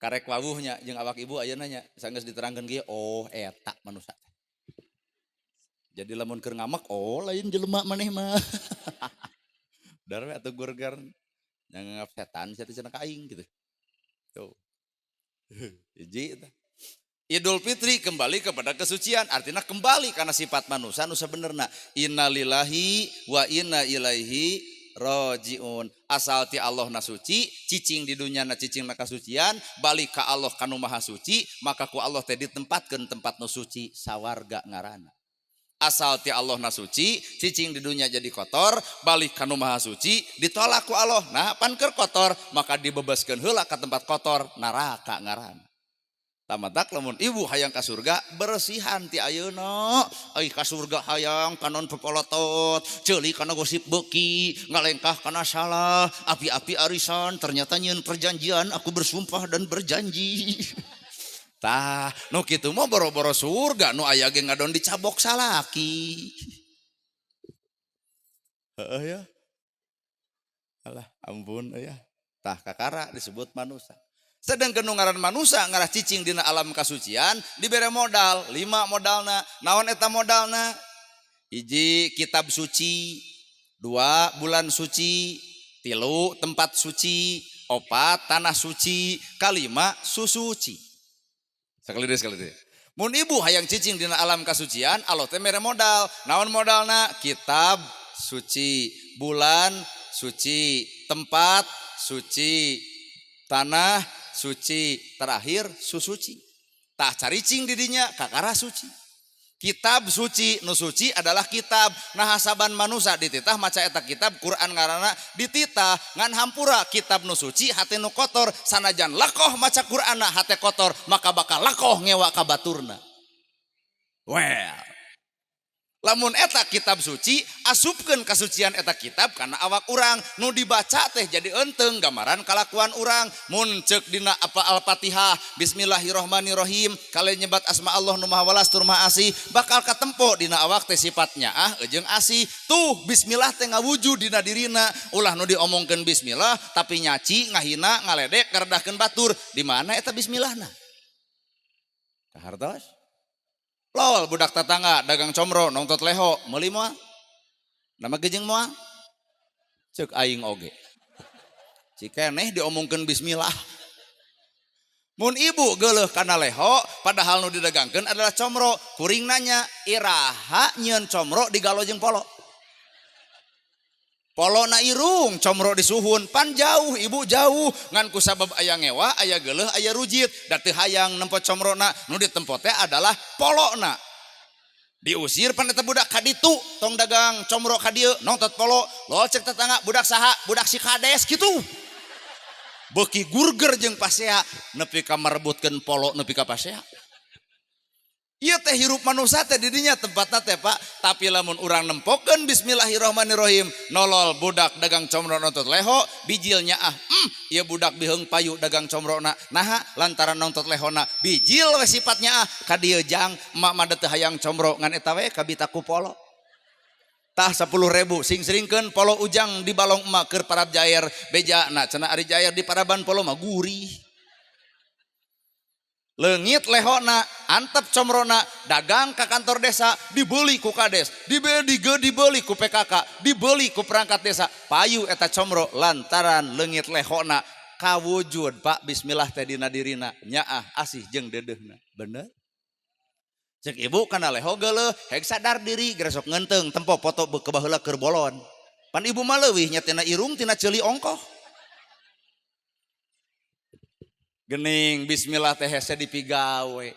Karek wawuhnya jeung awak ibu ayeuna nya sanggeus diterangkeun kieu, oh eta manusia. Jadi lamun keur ngamek, oh lain jelema maneh mah. Darwe atuh gurgar nganggap setan sia teh cenah ka aing gitu. Tuh. Hiji eta. Idul Fitri kembali kepada kesucian, artinya kembali karena sifat manusia nu sabenerna. Innalillahi wa inna ilaihi rajiun. Asal ti Allah na suci, cicing di dunia na cicing na kasucian, balik ka Allah kanu maha suci, maka ku Allah teh ditempatkeun tempat nu suci sawarga ngaranna. Asal ti Allah na suci, cicing di dunia jadi kotor, balik kanu maha suci, ditolak ku Allah. Nah, pan keur kotor, maka dibebaskeun heula ka tempat kotor, neraka ngaranna. Tamatak lamun ibu hayang ka surga, bersihan ti ayeuna. Ai ka surga hayang panon pepolotot, ceuli kana gosip beuki, ngalengkah kana salah, api-api arisan, ternyata nyieun perjanjian, aku bersumpah dan berjanji. Tah, nu kitu mah boro-boro surga, nu aya ge ngadon dicabok salaki. Heeh ya. Alah, ampun ya. Tah kakara disebut manusia. Sedangkan nu ngaran manusia ngarah cicing dina alam kasucian dibere modal, 5 modalna. Naon eta modalna? Hiji kitab suci, 2 bulan suci, 3 tempat suci, 4 tanah suci, 5 susuci. Sekali deui, sekali deui. Mun ibu hayang cicing dina alam kasucian, Allah teh mere modal. Naon modalna? Kitab suci, bulan suci, tempat suci, tanah suci, terakhir susuci. Tah caricing didinya kakara suci. Kitab suci, nu suci adalah kitab. Nah hasaban manusia dititah maca eta kitab Quran ngaranna dititah ngan hampura kitab nu suci hate nu kotor sanajan lakoh maca Quranna hate kotor maka bakal lakoh ngewa ka baturna. Well, lamun eta kitab suci asupkeun kasucian eta kitab kana awak urang nu dibaca teh jadi enteng gambaran kalakuan urang. Mun ceuk dina apa Al-Fatihah bismillahirrahmanirrahim kalian nyebat asma Allah nu maha welas tur maha asih bakal katempo dina awak teh sifatnya ah jeung asih. Tuh bismillah teh ngawujud dina dirina, ulah nu diomongkeun bismillah tapi nyaci ngahina ngaledek ngeredahkeun batur, di mana eta bismillahna? Kahartos? Lol budak tetangga dagang comro nongtot leho meuli moal? Nama gejeng moal? Ceuk aing oge. Cikeneh diomongkeun bismillah. Mun ibu geuleuh kana leho padahal nu didagangkeun adalah comro, kuring nanya iraha nyieun comro digalo jeung polo. Polo na irung, comro disuhun, pan jauh, ibu jauh, ngan ku sabab aya ngewa, aya geuleuh, aya rujit, da teu hayang nempo comrona, nu ditempo teh adalah polona. Diusir pan eta budak ka ditu, tong dagang comro ka dieu, nongtot polo, lo cek tetangga budak saha, budak si kades kitu. Beuki gurger jeung pasea, nepi ka merebutkeun polo nepi ka pasea. Ieu teh hirup manusia teh didinya tempatna teh Pak, tapi lamun urang nempokeun bismillahirrahmanirrahim, nolol budak dagang comro nonton leho, bijilnya ah, ieu budak biheung payu dagang comrona. Naha lantaran nonton lehona, bijil we sifatnya ah, ka dieu jang emak mah teu hayang comro ngan eta we kabita ku polo. Tah 10.000 sing seringkeun polo ujang di balong emak keur parab jair bejana cenah ari jair di paraban polo mah gurih. Leungit lehona, antep comrona, dagang ke kantor desa, dibeli ku kades, dibeli ku PKK, dibeli ku perangkat desa, payu eta comro lantaran leungit lehona kawujud Pak bismillah teh dina dirina nyaah asih jeung deudeuhna. Bener? Cek ibu kana leho geuleuh, heg sadar diri gresok ngeunteung tempo foto ke baheula keur bolon. Pan ibu mah leuwih nya tina irung tina ceuli ongkoh. Gening bismillah teh hese dipigawe.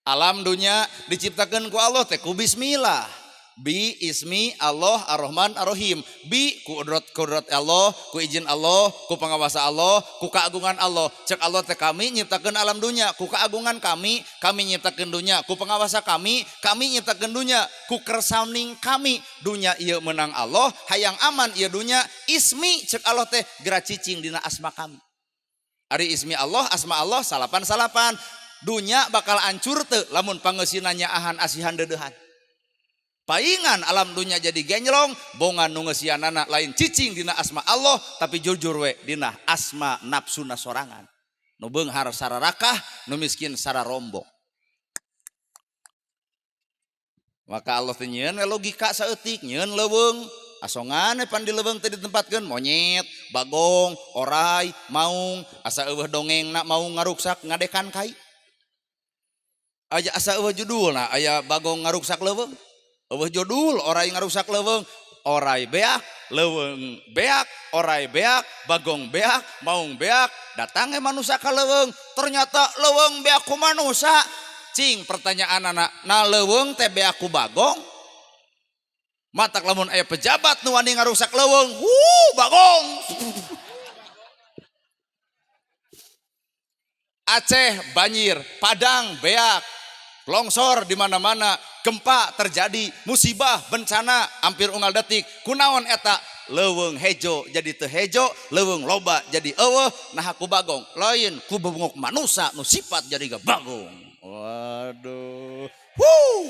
Alam dunya diciptakeun ku Allah teh ku bismillah. Bi ismi Allah ar-Rahman ar-Rahim. Bi ku kudrat Allah, ku izin Allah, ku pengawasa Allah, ku keagungan Allah. Cek Allah teh kami nyiptakeun alam dunya, ku keagungan kami, kami nyiptakeun dunya, ku pengawasa kami, kami nyiptakeun dunya, ku kersaning kami. Dunya ieu menang Allah, hayang aman ieu dunya, ismi cek Allah teh geura cicing dina asma kami. Ari ismi Allah, asma Allah, salapan-salapan. Dunya bakal hancur teu lamun pangeusina nyaahan asihan deudeuhan. Paingan alam dunya jadi genjlong, bongan nu ngeusianana lain cicing dina asma Allah, tapi jujur we dina asma nafsuna sorangan. Nu beunghar sararakah, nu miskin sararombong. Maka Allah teh nyieun we logika saeutik, nyieun leuweung. Asongan pan di leuweung teh ditempatkeun monyet, bagong, orai, maung, asa eueuh dongengna maung ngaruksak ngadekan kai. Aya asa eueuh judulna aya bagong ngaruksak leuweung. Eueuh judul orai ngaruksak leuweung, orai beak, leuweung beak, orai beak, bagong beak, maung beak, datang manusia ka leuweung, ternyata leuweung beak ku manusia. Cing pertanyaanana, na leuweung teh beak ku bagong? Matak lamun aya pejabat nu wani ngarusak leuweung, bagong. Aceh banjir, Padang beak, longsor di mana-mana, gempa terjadi, musibah, bencana hampir unggal detik. Kunaon eta? Leuweung hejo jadi teu hejo, leuweung loba jadi eueuh, nah ku bagong. Lain ku bebungok manusa nu sifat jadi bagong. Waduh. Wuh.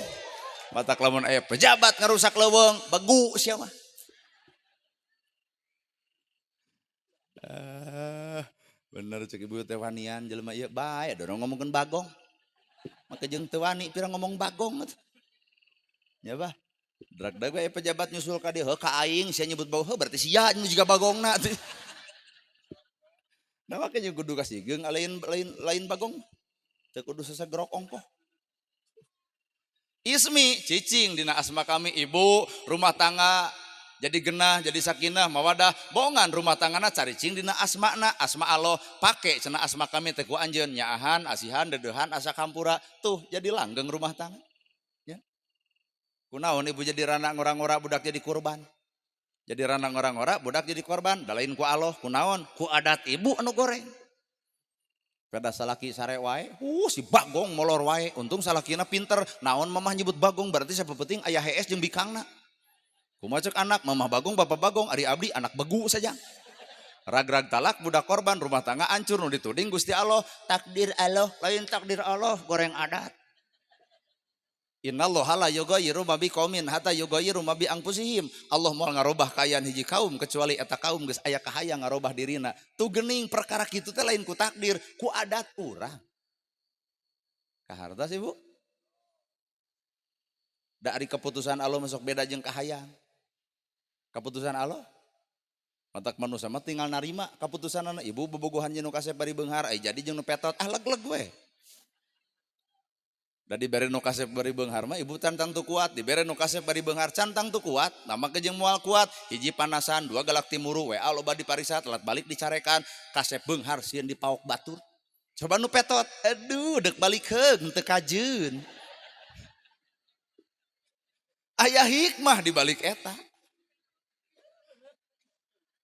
Matak lamun aya pejabat ngarusak leuweung, begu sia mah. Bener cek ibu teh wanian jelema ieu bae dorong ngomongkeun bagong. Maka jeung teu wani pira ngomong bagong atuh. Nya bah. Drag-drag we pejabat nyusul ka dieu, heuh ka aing sia nyebut bagong, heuh berarti sia nu jiga bagongna atuh. Nah make jeung kudu kasigeung lain bagong. Teu kudu sasagerok ongkoh. Ismi cicing dina asma kami ibu rumah tangga jadi genah jadi sakinah mawadah bongan rumah tanggana caricing dina asmana asma Allah pake cenah asma kami teh ku anjeun nyaahan asihan deudeuhan asa kampura tuh jadi langgeng rumah tangga ya. Kunaon ibu jadi rana ngora-ngora budak jadi kurban, jadi rana ngora-ngora budak jadi korban da lain ku Allah kunaon ku adat ibu anu goreng. Pada salaki sare wae, si bagong molor wae. Untung salakina pinter, naon mamah nyebut bagong berarti siapa penting ayah hees jeung bikangna. Kumaha cek anak, mamah bagong, bapak bagong, ari abdi anak begu saja. Rag-rag talak budak korban, rumah tangga hancur nu dituding Gusti Allah, takdir Allah, lain takdir Allah, goreng adat. Innallaha la yughayyiru ma biqaumin hatta yughayyiru ma bi anfusihim. Allah moal ngarobah kaayaan hiji kaum kecuali eta kaum geus aya kahayang ngarobah dirina. Tuh geuning perkara kitu teh lain ku takdir, ku adat urang. Kaharta sih Bu? Da ari keputusan Allah masuk beda jeung kahayang. Keputusan Allah matak manusia mah tinggal narima keputusanana. Ibu bobogohan jeung nu kasep bari beunghar, ai jadi jeung nu petot ah leg-leg we. Da dibere nu kasep bari beunghar mah ibu cantang tu kuat, dibere nu kasep bari beunghar cantang tu kuat, nama ke jeung moal kuat, hiji panasan, dua galak timuru, WA loba diparisa, telat balik dicarekan, kasep beunghar sieun dipaok batur. Coba nu petot, aduh dek balik heung teu kajeun. Aya hikmah di balik eta.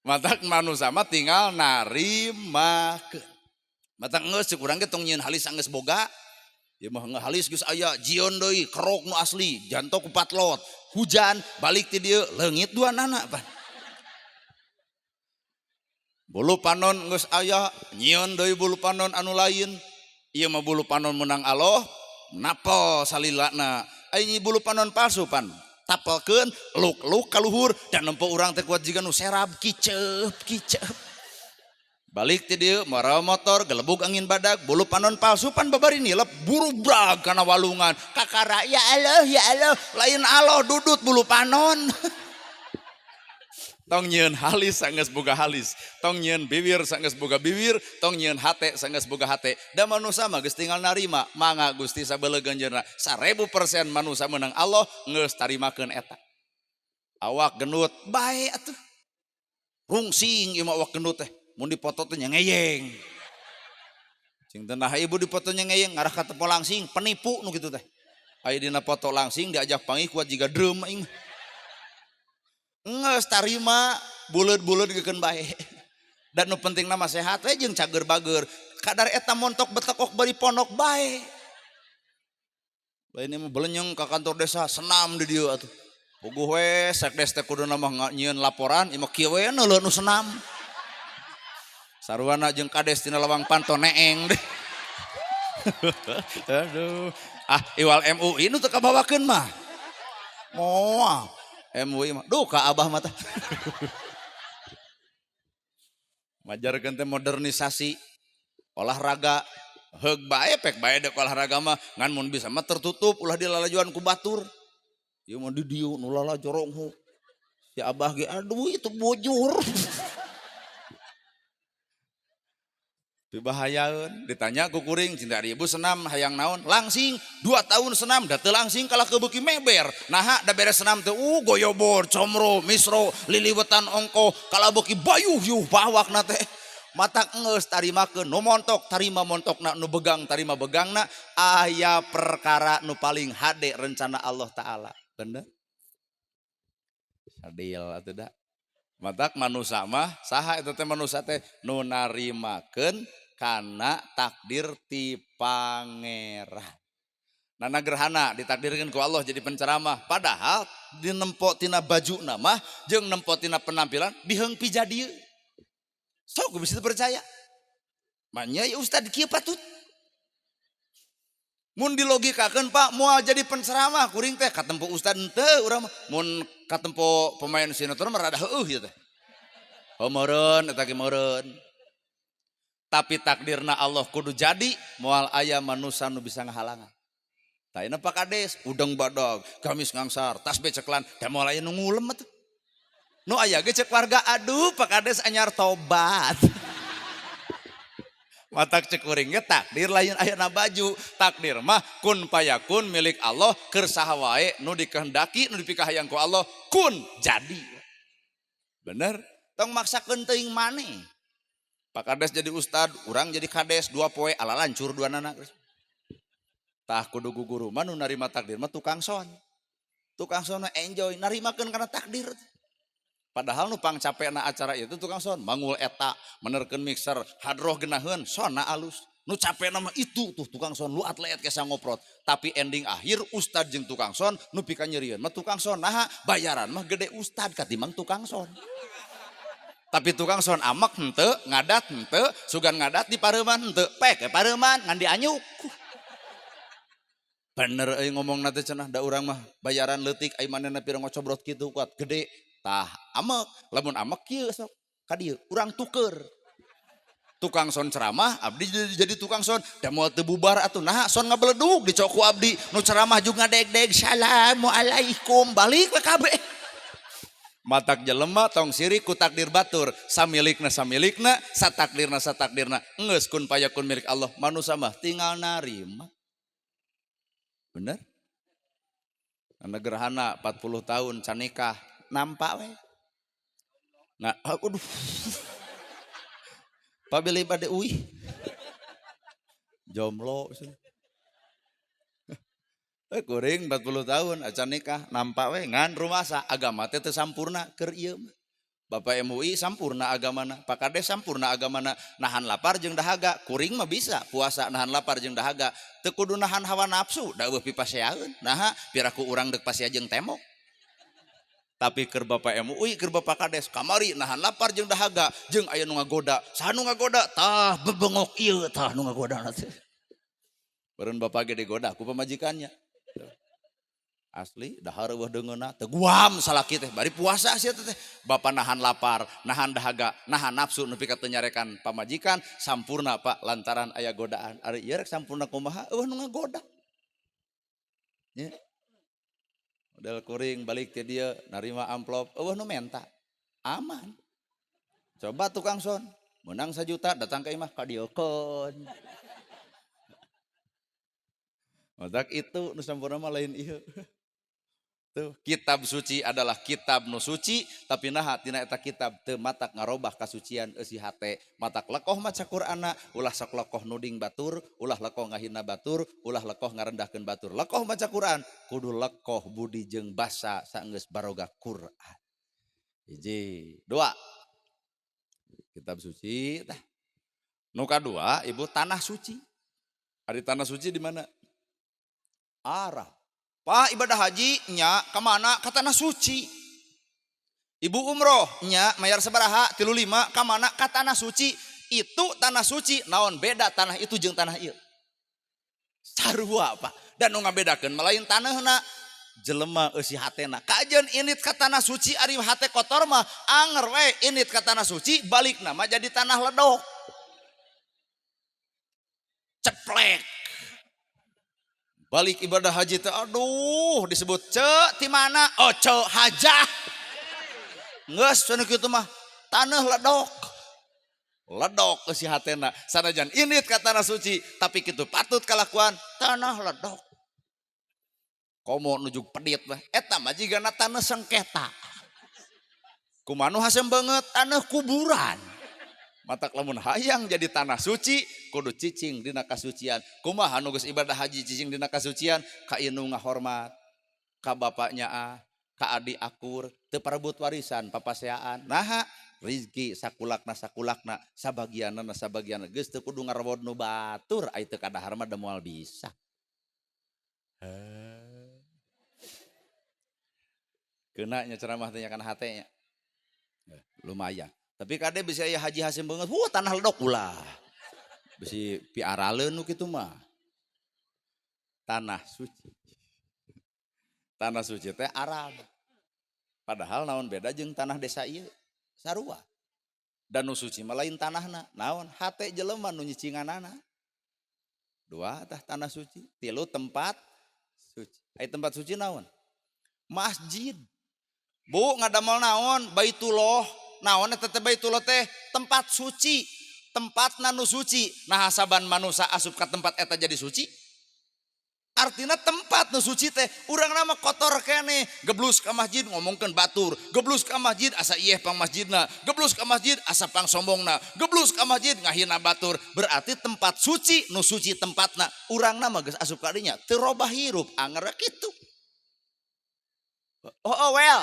Matak manusia mah tinggal narimakeun. Matak geus cek urang ge tong nyieun halis geus boga. Ieu mah halis geus aya jion deui kerok nu asli jantok ku patlot. Hujan balik ti dieu leungit duanana pan. Bulu panon geus aya nyieun deui bulu panon anu lain. Ieu mah bulu panon menang Allah napel salilana. Ai bulu panon palsu pan tapelkeun luk-luk ka luhur dan nempo urang teh kuat jiga nu serab kiceup kiceup. Balik ti dieu mara motor gelebug angin badag bulu panon palsu pan babari nilep burubrag kana walungan kakara ya Allah lain Allah dudut bulu panon. Tong nyieun halis sanggeus boga halis, tong nyieun bibir sanggeus boga bibir, tong nyieun hate sanggeus boga hate. Da manusa mah geus tinggal narima, mangga Gusti sabeleugeun jeuna 1000% manusa meunang Allah geus tarimakeun eta. Awak gendut bae atuh. Rungsing ieu mah awak gendut teh. Mun dipoto teh nya ngeyeng. Cing teh nah ibu dipoto nya ngeyeng ngarah ka tepo langsing penipu nu kitu teh. Aya dina foto langsing diajak panggih kuat jiga drum aing. Geus tarima buleud-buleud geukeun bae. Dan nu penting nama sehat we jeung cager bager. Kadar eta montok betekok bari pondok bae. Bae ini mah belenyeng ka kantor desa senam di dieu atuh. Puguh we sekdes teh kuduna mah nyieun laporan ieu mah kieu we neuleuh nu senam. Sarwana jeung kades tina lawang panto neeng deh. Aduh, ah iwal MUI nu teu kabawakeun mah. Moal MUI mah duh ka abah mah tah. Majarkeun teh modernisasi olahraga heug bae pek bae deuk olahraga mah ngan mun bisa mah tertutup ulah dilalajuan ku batur. Ieu mah di dieu nu lalajorong hu. Si abah ge aduh itu bujur. Dibahayaeun ditanya ku kuring cinta ibu senam hayang naon langsing 2 tahun senam da teu langsing kalah kebeuki meber naha da beres senam teh goyobor comro misro liliwetan ongko kalah beuki bayuh yuh bawakna teh mata geus tarimakeun nu montok tarima montokna nu begang tarima begangna aya perkara nu paling hade rencana Allah taala bener sadil atuh da matak manusa mah saha eta teh manusa teh nu narimakeun kana takdir ti pangeran. Nana gerhana ditakdirkeun ku Allah jadi penceramah padahal dinempo tina bajuna mah jeung nempo tina penampilan diheung pijadieu. Sok bisa percaya. Manya ya ustad kieu patut. Mun dilogikakeun Pak moal jadi penceramah kuring teh katempo ustad henteu urang mah. Mun katempo pemain sinetron mah rada heueuh ieu teh. Oh meureun eta ge meureun. Tapi takdirna Allah kudu jadi moal aya manusa nu bisa ngahalangan. Tah ayeuna Pak Kades udeng badag, gamis ngangsar, tasbih ceklan, da moal aya nu ngulem atuh. Nu aya ge cek warga aduh Pak Kades anyar tobat. Matak cek kuring ge takdir lain ayana baju, takdir mah kun payakun milik Allah keur saha wae nu dikehendaki nu dipikahayang ku Allah kun jadi. Bener? Tong maksakeun teuing maneh. Pak Kades jadi ustad, urang jadi kades, 2 poe ala lancur dua nana. Tah kudu guru mah nu narima takdir mah tukang son. Tukang son enjoy narimakeun kana takdir. Padahal nu pangcapekna acara itu tukang son, mangul eta, menerkeun mixer, hadroh geunaheun, sonna alus. Nu capekna mah itu tuh tukang son, lu atlet kesa ngoprot. Tapi ending akhir ustad jeung tukang son nu pika nyerieun mah tukang son. Naha bayaran mah gede ustad katimbang tukang son. Tapi tukang son amak henteu, ngadat henteu, sugan ngadat di pareuman henteu, pek ke pareuman ngan dianyuk. Bener euy ngomongna teh cenah da urang mah bayaran leutik ai manehna pira ngocobrot kitu kuat gede. Tah amek, lamun amek kieu sok ka dieu urang tuker. Tukang son ceramah abdi jadi tukang son da moal teu bubar atuh naha son ngabeledug dicok ku abdi nu ceramah juga ngadeg-deg assalamualaikum balik we kabeh. Matak jelema tong sirik ku takdir batur samilikna samilikna satakdirna satakdirna geus kun payakun milik Allah manusa mah tinggal narima. Bener? Anda gerhana 40 tahun can nikah nampak we. Nah, aduh. Pabili bade uih. Jomblo. Kuring 40 tahun acan nikah nampak we ngan rumasa agama teh teu sampurna keur ieu mah. Bapak MUI sampurna agamana, Pak Kades sampurna agamana, nahan lapar jeung dahaga, kuring mah bisa puasa nahan lapar jeung dahaga, teu kudu nahan hawa nafsu, da eueuh pipaseaeun. Naha piraku urang deuk pasea jeung temok. Tapi keur Bapak MUI, keur Bapak Kades kamari nahan lapar jeung dahaga, jeung aya nu ngagoda, saha nu ngagoda? Tah bebengok ieu tah nu ngagoda teh. Beureun bapak ge digoda ku pamajikannya. Asli dahar eueuh deungeunna teu guam salaki teh bari puasa sia teh. Bapak nahan lapar, nahan dahaga, nahan nafsu nepi ka teu nyarekan pamajikan sampurna Pak lantaran aya godaan. Ari ieu rek sampurna kumaha eueuh nu ngagoda. Nya. Model kuring balik ti dieu narima amplop eueuh nu menta. Aman. Coba tukang son menang 1 juta datang ke imah kadieukeun. Matak itu nu sampurna mah lain ieu. Tuh, kitab suci adalah kitab nu suci, tapi naha tina eta kitab teu matak ngarobah kasucian eusi hate, matak lekoh maca Qur'anna, ulah sok lekoh nuding batur, ulah lekoh ngahina batur, ulah lekoh ngarendahkeun batur. Lekoh maca Qur'an, kudu lekoh budi jeung basa saenggeus baroga Qur'an. Hiji, dua. Kitab suci tah. Nu kadua, ibu tanah suci. Ari tanah suci di mana? Arab. Pak ibadah haji nya kemana? Ke tanah suci. Ibu umroh nya mayar sabaraha 35 kemana? Ke tanah suci. Itu tanah suci naon beda tanah itu jeung tanah ieu? Sarua Pak. Dan nu ngabedakeun mah lain tanahna, jelema eusi hatena. Kajeun init ka tanah suci ari hate kotor mah anger we init ka tanah suci balikna mah jadi tanah ledok. Ceplek. Balik ibadah haji teh aduh disebut ce ti mana? Oh ce hajah. Geus cenah kitu mah tanah ledok. Ledok eusi hatena. Sanajan init ka tanah suci tapi kitu patut kalakuan tanah ledok. Komo nuju pedit mah eta mah jigana tanah sengketa. Kumaha nu hasem beungeut tanah kuburan. Matak lamun hayang jadi tanah suci kudu cicing dina kasucian. Kumaha nu geus ibadah haji cicing dina kasucian? Ka indung ngahormat, ka bapaknya ah, ka adi akur, teu parebut warisan papaseaan. Naha rizki sakulakna sakulakna sabagianna sabagianna geus teu kudu ngarewod nu batur ai teu kadahar mah da moal bisa. Keuna nya ceramah teh nya kana hate nya. Lumayan. Tapi kade bisa ya haji hasim banget, wah tanah ledok ulah. Bisi piaraleun nu kitu mah. Tanah suci. Tanah suci teh Arab. Padahal naon beda jeung tanah desa ieu? Sarua. Dan nu suci mah lain tanahna, naon hate jelema nu nyicinganana. Dua tah tanah suci, tilu tempat suci. Ai tempat suci naon? Masjid. Bu ngadamel naon? Baitullah. Naon eta teh Baitullah teh? Tempat suci, tempatna nu suci. Nah saban manusa asup ka tempat eta jadi suci. Artina tempat nu suci teh urang nama kotor keneh, geblus ka masjid ngomongkeun batur, geblus ka masjid asa ieh pang masjidna, geblus ka masjid asa pang sombongna, geblus ka masjid ngahina batur. Berarti tempat suci nu suci tempatna, urang nama geus asup ka dinya teu robah hirup anger kitu. Oh, oh well.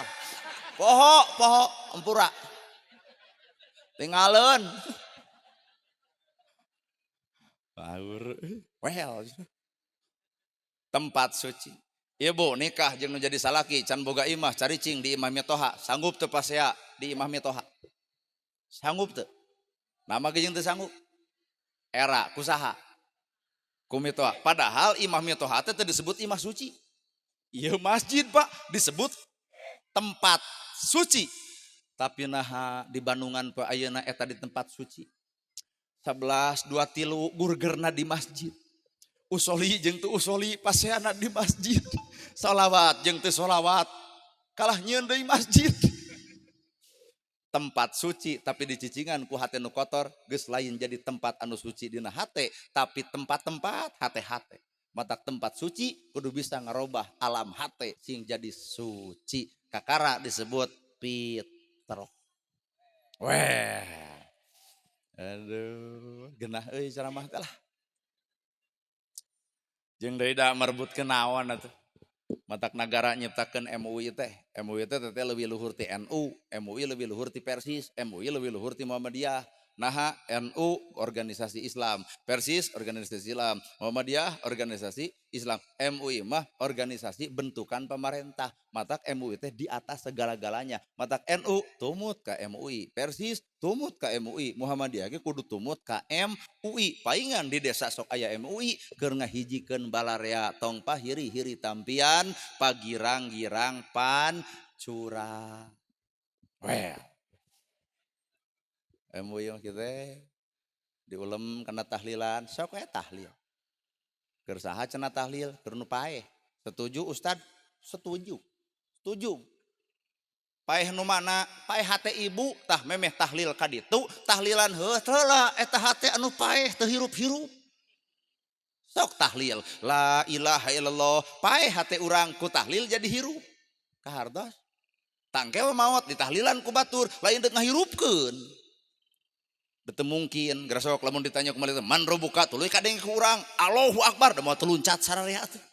Poho, poho, empura. Tinggalin. Baur. Well. Tempat suci. Ibu nikah jeung nu jadi salaki can boga imah caricing di imah mitoha, sanggup teu pasea di imah mitoha? Sanggup teu? Nama ge jeung teu sanggup. Era kusaha? Ku mitoha. Padahal imah mitoha teh teu disebut imah suci. Ieu masjid Pak disebut tempat suci. Tapi naha di Bandungan poe ayeuna eta di tempat suci. 11 2 3 gurgerna di masjid. Usoli jeung teu usoli paseana di masjid. Salawat jeung teu salawat kalah nyieun deui masjid. Tempat suci tapi dicicingan ku hate nu kotor geus lain jadi tempat anu suci dina hate tapi tempat-tempat hate-hate. Matak tempat suci kudu bisa ngarobah alam hate sing jadi suci. Kakara disebut fitrah. Weh. Aduh, genah euy ceramah teh lah. Jeung deui da merebutkeun naon atuh. Matak nagara nyiptakeun MUI teh. MUI teh teh leuwih luhur ti NU, MUI leuwih luhur ti Persis, MUI leuwih luhur ti Muhammadiyah. Naha NU organisasi Islam, Persis organisasi Islam, Muhammadiyah organisasi Islam, MUI mah organisasi bentukan pemerintah. Matak MUI teh di atas segala-galanya. Matak NU tumut ka MUI, Persis tumut ka MUI, Muhammadiyah ge kudu tumut ka MUI. Paingan di desa sok aya MUI keur ngahijikeun balarea tong pahiri-hiri tampian, pagirang-girang pancura. Well. MUI mah kitu diulem kana tahlilan, sok we tahlil. Keur saha cenah tahlil? Keur nu paeh. Setuju Ustad? Setuju. Setuju. Paeh nu mana? Paeh hate ibu tah memeh tahlil ka ditu, tahlilan heuh heula eta hate anu paeh teu hirup-hirup. Sok tahlil, la ilaha illallah, paeh hate urang ku tahlil jadi hirup. Kahartos? Tangke we maot ditahlilan ku batur, lain deuk ngahirupkeun. Betul mungkin, gerasok lamun ditanya kembali man robuka tuluy kadeng ku urang, Allahu Akbar, da moal teluncat sararea tuh.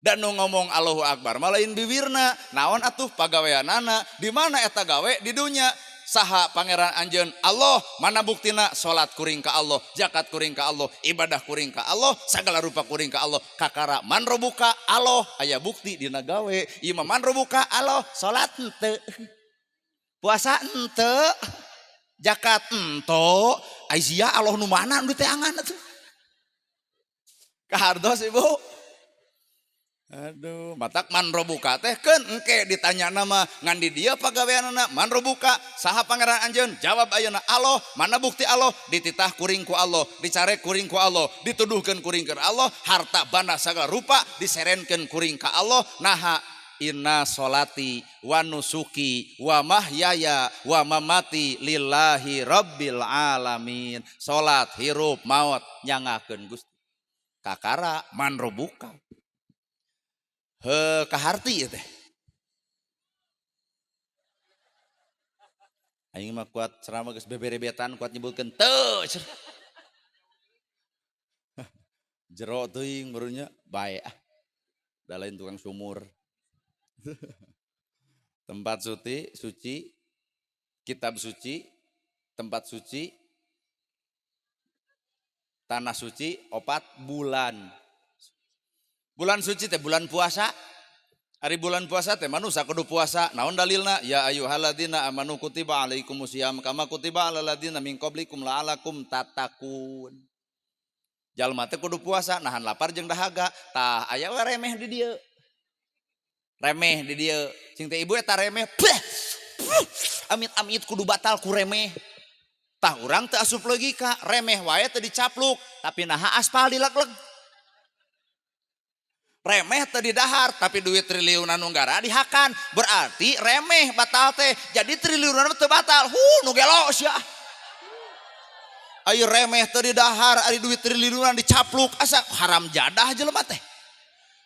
Dan nu ngomong Allahu Akbar mah lain bibirna, naon atuh pagaweanana, di mana eta gawe di dunya. Saha pangeran anjeun Allah, mana buktina salat kuring ka Allah, zakat kuring ka Allah, ibadah kuring ka Allah, sagala rupa kuring ka Allah. Kakara man robuka Allah, aya bukti dina gawe. Ieu mah man robuka Allah, salat henteu. Puasa henteu. Zakat ento, ai sia Allah nu mana nu diteangan atuh. Kahartos Ibu. Aduh, matak man robuka teh keun engke ditanya nama ngan di dieu pagaweanana man robuka saha pangeran anjeun jawab ayeuna Allah, mana bukti Allah dititah kuring ku Allah, dicarek kuring ku Allah, dituduhkeun kuring ka Allah, harta banda sagala rupa diserenkeun kuring ka Allah. Naha inna solati wa nusuki wa mahyaya wa mamati lillahi rabbil alamin. Salat hirup maot nyangakeun Gusti. Kakara man robuka. Heuh kaharti ieu teh. Aing mah kuat ceramah geus beberebetan kuat nyebutkeun teu. Jero teuing barunya bae ah. Da lain tukang sumur. Tempat suci, suci, kitab suci, tempat suci, tanah suci, opat bulan. Bulan suci teh bulan puasa. Ari bulan puasa teh manusia kudu puasa. Naon dalilna? Ya ayyuhalladzina amanu kutiba alaikumusiyam kama kutiba alal ladzina min qablikum la'alakum tattaqun. Jalma teh kudu puasa nahan lapar jeung dahaga. Tah aya we remeh di dieu. Remeh di dieu. Cing teh ibu eta remeh. Beh. Amit-amit kudu batal ku remeh. Tah urang teu asup logika, remeh wae teu dicapluk, tapi naha aspal dileg-leg. Remeh teu didahar, tapi duit triliunan nu gara dihakan. Berarti remeh batal teh. Jadi triliunan teu batal. Huh, nu gelo sia. Ayo remeh teu didahar, ari duit triliunan dicapluk, asa haram jadah jelema teh.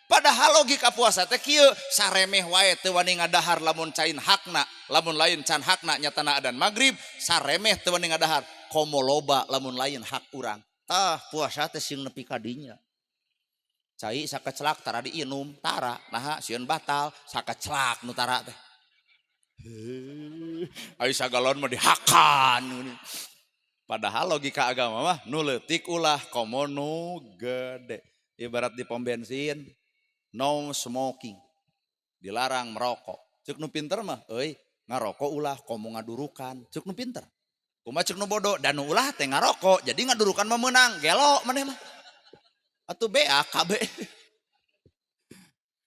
Padahal logika puasa teh kieu, saremeh wae teu wani ngadahar lamun cain hakna, lamun lain can hakna nyatana adan magrib, saremeh teu wani ngadahar, komo loba lamun lain hak urang. Tah puasa teh sing nepi ka dinya. Cai sakecelak tara diinum, tara, naha sieun batal, sakecelak nu tara teh. Ayo sagalon mah dihakan. Padahal logika agama mah nu leutik ulah komo nu gede. Ibarat di pom bensin, no smoking. Dilarang merokok. Cek nu pinter mah, euy, ngarokok ulah komo ngadurukan. Cek nu pinter. Kumaha cek nu bodoh, dan nu ulah teh ngarokok, jadi ngadurukan mah meunang, gelo maneh mah. Atuh BAKB.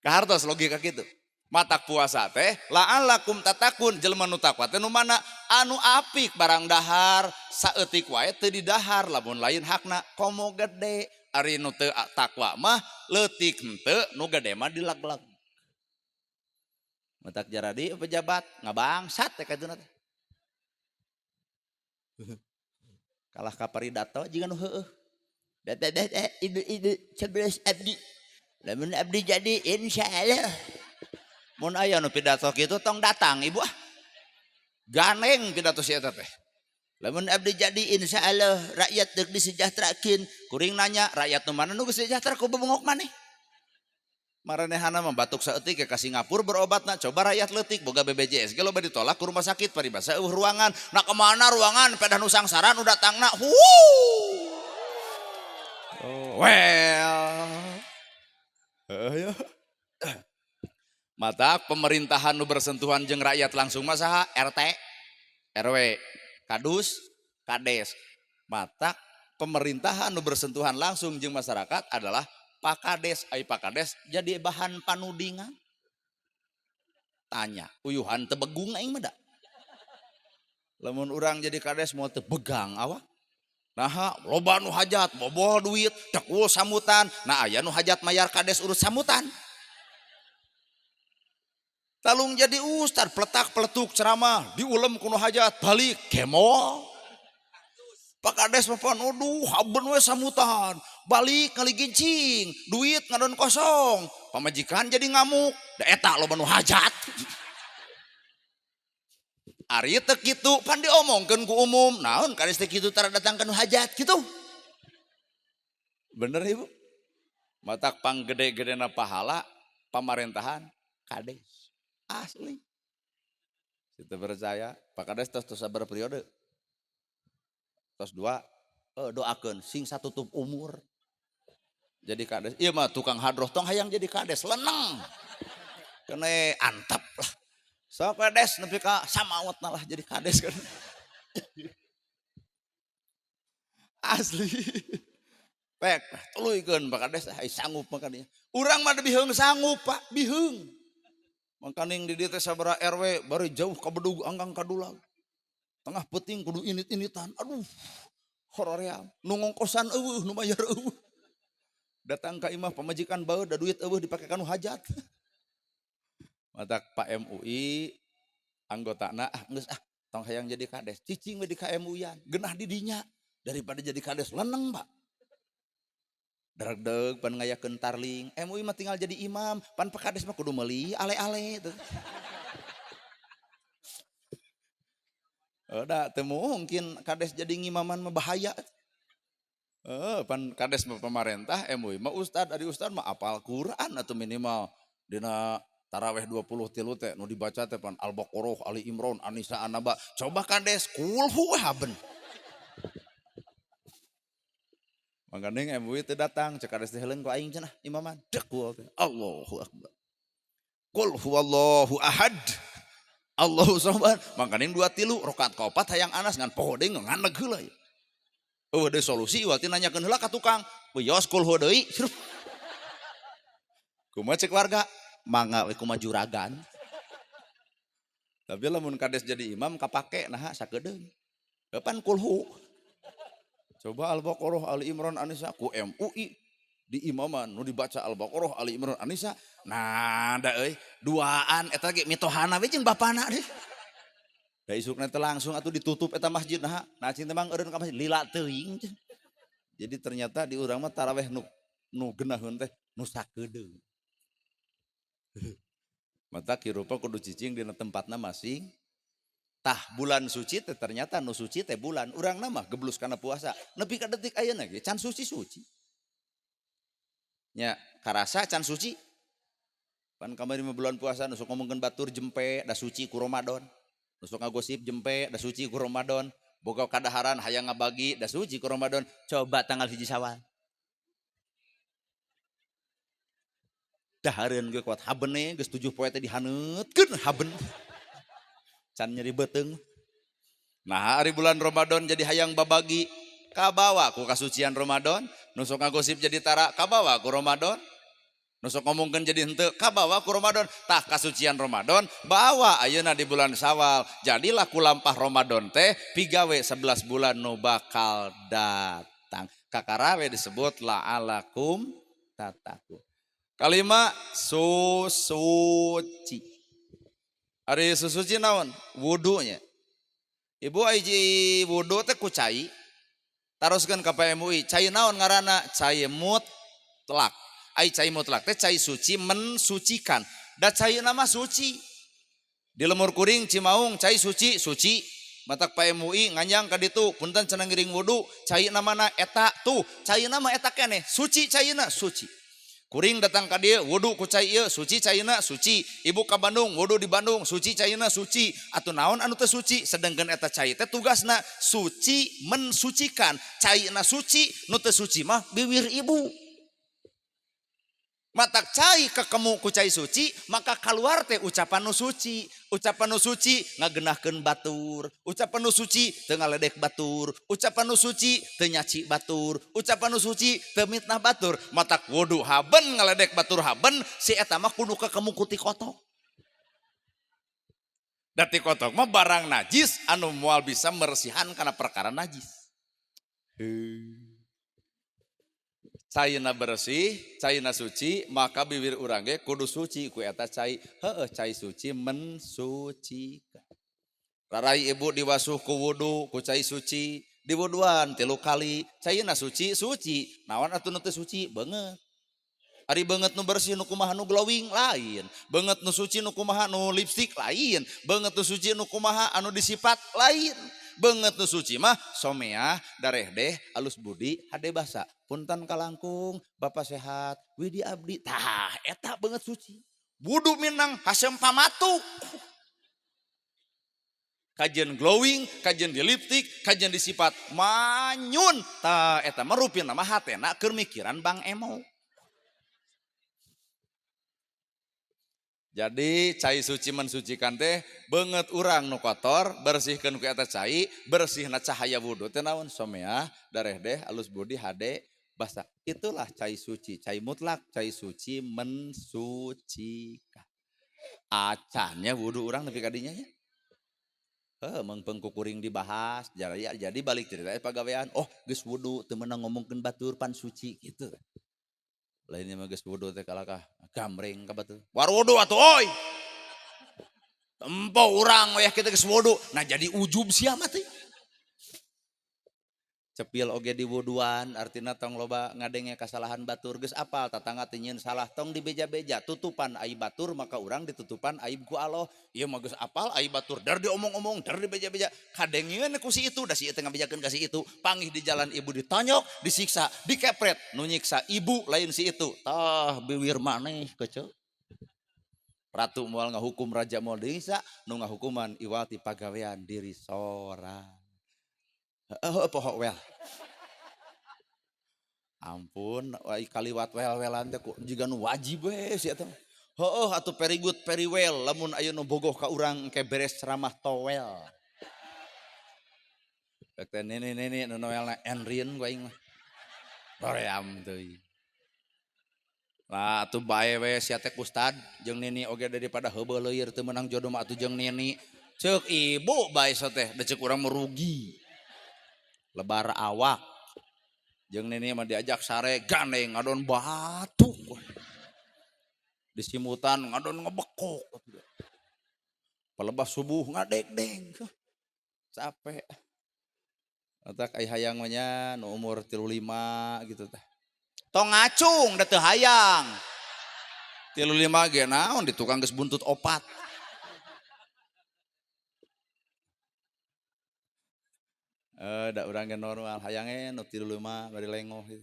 Kahartos logika kitu. Matak puasa teh la'allakum tatakun, jelema nu takwa teh nu mana anu apik barang dahar saeutik wae teu didahar lamun lain hakna komo gede. Ari nu teu takwa mah leutik henteu nu gede mah dilag-lag. Matak jaradi pejabat ngabangsat teh katuna teh. Kalah ka paridato jiga nu heueuh. Bapak-bapak, ibu-ibu, 11 abdi. Lamun abdi jadi insya Allah. Mun aya nu pidato kitu tong datang ibu ah. Ganeng pidato si eta teh. Lamun abdi jadi insya Allah rakyat deuk disejahterakeun. Kuring nanya rakyat nu mana nu geus sejahtera ku bebengok maneh. Maranehana mah batuk saeutik ke Singapura berobatna, coba rakyat leutik boga BPJS ge loba ditolak ke rumah sakit paribasa eueuh ruangan. Nah kemana ruangan pedah nu sangsaran nu datangna. Huuu. Oh, well. Heeh ya. Mata pemerintahan nu bersentuhan jeung rakyat langsung mah saha? RT, RW, Kadus, Kades. Mata pemerintahan nu bersentuhan langsung jeung masyarakat adalah Pak Kades. Ai Pak Kades jadi bahan panudingan. Tanya, uyuhan teu begung aing mah da. Lamun urang jadi kades moal teu begang awak. Naha loba nu hajat, bobol duit, tekul sambutan. Nah aya nu hajat mayar kades urut sambutan. Talung jadi ustad, peletak peletuk ceramah, diulem ku nu hajat, balik kemol. Pak Kades mah pan aduh haben we sambutan, balik ngaligincing, duit ngadon kosong, pamajikan jadi ngamuk, da eta loba nu hajat. Ari teu kitu pan diomongkeun ku umum, naon kades teh kitu tara datang ka nu hajat kitu. Bener Ibu? Matak panggede-gedena pahala pamarentahan kades. Asli. Kita percaya Pak Kades tos tos sabar periode. Tos dua, doakeun sing satutup umur. Jadi kades, ieu mah tukang hadroh tong hayang jadi kades, leneng. Kene antep lah. Sok kades nepi ka samaotna lah jadi kades kan. Asli. Pek, tuluykeun Pak Kades ai sanggup mah ka dinya. Urang mah biheung sanggup Pak, biheung. Mangkaning di dieu teh sabaraha RW bari jauh ka bedug anggang ka dulag. Tengah peuting kudu init-initan. Aduh, horoream. Nu ngongkosan eueuh, nu mayar eueuh. Datang ka imah pamajikan baeud da duit eueuh dipake ka nu hajat. Matak Pak MUI anggotana ah geus ah tong hayang jadi kades, cicing we di KMUI-an, genah di dinya daripada jadi kades leneng Pak. Dregdeg pan ngayakeun tarling, MUI mah tinggal jadi imam, pan Pak Kades mah kudu meuli ale-ale tuh. Da teu mungkin kades jadi ngimaman mah bahaya. Pan kades mah pamarentah, MUI mah ustad, ari ustad mah apal Quran atau minimal dina taraweh 23 teh nu dibaca teh pan Al-Baqarah, Ali Imran, An-Nisa, An-Naba. Coba kades kulhu we haben. Mangkaning MUI teh datang cek kades teh heuleung ku aing cenah imaman. Dek ku teh. Allahu akbar. Qul huwallahu ahad. Allahu samad. Mangkaning 2 3 rakaat kaopat hayang anas ngan poho deui nganeg heula ieu. Eueuh deui solusi iwal teh nanyakeun heula ka tukang. Wios kul huwa deui. Kumaha cek warga? Mangga we kumaha juragan. Tapi lamun kades jadi imam kapake naha sakedeung. Kapan kulhu? Coba Al-Baqarah, Ali Imran, An-Nisa ku MUI di imaman nu dibaca Al-Baqarah, Ali Imran, An-Nisa. Nah, da euy, duaan eta ge mitohana we jeung bapana deh. Da isukna teh langsung atuh ditutup eta masjid naha. Nah cing teh mang eureun ka masjid lila teuing. Jadi ternyata di urang mah taraweh nu geunaheun teh nu sakedeung. Mata kirupa kudu cicing dina tempatna masing. Tah bulan suci teh ternyata nu suci teh bulan urang mah geblus kana puasa. Nepi ka detik ayeuna ge can suci-suci. Nya karasa can suci. Pan kamari mah bulan puasa nu sok ngomongkeun batur jempe da suci ku Ramadan. Nu sok ngagosip jempe da suci ku Ramadan. Boga kadaharan hayang ngabagi da suci ku Ramadan. Coba tanggal 1 Syawal. Dahareun ge kuat habene geus 7 poe teh dihaneutkeun haben. Can nyeri beuteung. Nah, hari bulan Ramadan jadi hayang babagi kabawa ku kasucian Ramadan, nu sok ngagosip jadi tara kabawa ku Ramadan, nu sok ngomongkeun jadi henteu kabawa ku Ramadan. Tah kasucian Ramadan bawa ayeuna di bulan Syawal. Jadilah ku lampah Ramadan teh pigawe 11 bulan nu bakal datang. Kakarawe disebut la'alakum tattaqun. Kalima susuci. Ari susuci naon? Wudunya. Ibu aji wudu teh ku cai. Taroskeun ka PMUI, cai naon ngaranna? Cai mutlak. Ai cai mutlak teh cai suci mensucikan. Da caina mah suci. Di lemur kuring Cimaung cai suci, suci. Matak PMUI nganjang ka ditu, punten cenah ngiring wudu, caina mana eta tuh, caina mah eta keneh, suci caina, suci. Kuring datang ka dieu wudu ku cai ieu suci caina suci. Ibu ka Bandung wudu di Bandung suci caina suci. Atuh naon anu teu suci sedengkeun eta cai teh tugasna suci mensucikan. Caina suci nu teu suci mah biwir ibu. Matak cai kekemu ku cai suci maka keluar teh ucapan nu suci. Ucapan nu suci ngagenahkeun batur, ucapan nu suci teu ngaledek batur, ucapan nu suci teu nyaci batur, ucapan nu suci teu mitnah batur. Matak wudu haben ngaledek batur haben si eta mah kudu kekemu ku ti kotok. Da ti kotok mah barang najis anu moal bisa meresihan kana perkara najis. Caina bersih, caina suci, maka bibir urang ge kudu suci ku eta cai. Heueuh cai suci mensucikan. Rarai ibu diwasuh ku wudu ku cai suci, diwuduan 3 kali, caina suci suci. Naon atuh nu teu suci? Beungeut. Ari beungeut nu bersih nu kumaha nu glowing lain, beungeut nu suci nu kumaha nu lipstik lain, beungeut nu suci nu kumaha anu disipat lain. Beungeut nu suci mah someah, darehdeh, alus budi, hade basa. Punten kalangkung, bapak sehat, widi abdi. Tah, eta beungeut suci. Wudu minang hasem pamatuk. Kajian glowing, kajian di lipstik, kajian disipat manyun. Tah, eta mah rupina mah hatena keur mikiran Bang Emo. Jadi cai suci mensucikan teh beungeut urang nu kotor bersihkeun ku eta cai, bersihna cahaya wudu teh naon someah, darehdeh, alus budi, hade basa. Itulah cai suci, cai mutlak, cai suci mensucikan. Acannya wudu urang nepi ka dinya nya. Heuh meungpeung ku kuring dibahas, jadi balik cerita pagawean, oh geus wudu teu meunang ngomongkeun batur pan suci kitu. Lainnya mah geus wudu teh kalakah gambreng ka batur. War wudu atuh oi. Tempo urang weh kita geus wudu. Nah jadi ujub sia mah teh. Cepil oge di wuduan artina tong loba ngadenge kasalahan batur geus apal tatangga teh nyieun salah tong dibeja-beja tutupan aib batur maka urang ditutupan aib ku Allah. Ieu mah geus apal aib batur dar diomong-omong dar dibeja-beja kadengeun ku si itu da si ieu teh ngabejakeun ka si itu panggih di jalan ibu ditonyok disiksa dikepret nu nyiksa ibu lain si itu tah biwir maneh kece. Ratu moal ngahukum raja moal disiksa nu ngahukuman iwal ti pagawean diri sorang. Heeh poho wel. Ampun, ai kaliwat wel-welan teh ku jiga nu wajib we si eta. Heeh atuh very good, very well lamun aya nu bogoh ka urang engke beres ceramah towel. Rek teh nini-nini nu noelna Enrin ku aing mah. Hoream teuing. Lah atuh bae we sia teh ustad jeung nini oge daripada heubeul leuir teu meunang jodoh mah atuh jeung nini. Ceuk ibu bae teh da ceuk urang merugi. Lebar awak jeung nini mah diajak sare gandeng ngadon batu disimutan ngadon ngebekok palebah subuh ngadegdeng capek otak ai hayang mah nya nu umur 35 gitu teh tong ngacung da teu hayang 35 ge naon di tukang geus buntut 4. Da urang ge normal hayange nu 35 bari lengoh gitu.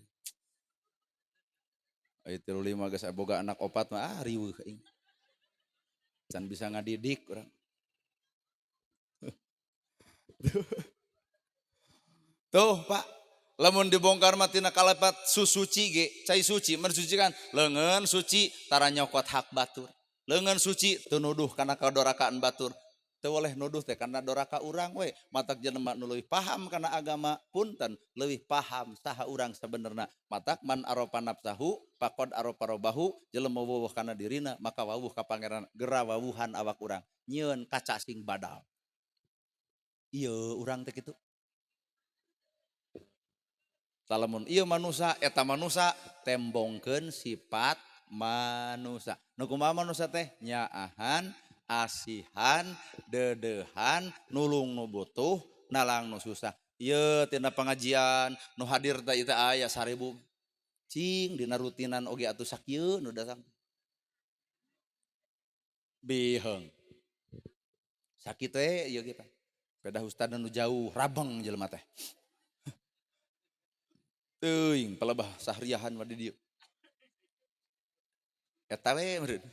Ai 35 geus boga anak 4 mah ah riweuh aing. Can bisa ngadidik urang. Tuh Pak, lamun dibongkar mah tina kalepat susuci ge, cai suci mensucikan, leungeun suci tara nyokot hak batur. Leungeun suci teu nuduh kana kadorakaan batur. Teu boleh nuduh teh kana doraka urang we, matak jelema nu leuwih paham kana agama punten leuwih paham saha urang sabenerna. Matak man arofa nafsahu faqad arofa robahu, jelema wawuh kana dirina maka wawuh ka pangeran, gera wawuhan awak urang nyieun kaca sing badal. Ieu urang teh kitu. Lamun ieu manusa eta manusa tembongkeun sifat manusa. Nu kumaha manusa teh nyaahan, asihan, dedehan, nulung nu butuh, nalang nu susah. Ieu tina pengajian nu hadir teh ieu teh aya 1000. Cing dina rutinan oge atuh sakieu nu datang. Biheung. Sakitu we ieu ge teh. Pedah ustad nu jauh rabeng jelema teh. Teuing palebah sahriahan mah di dieu. Eta we meureun.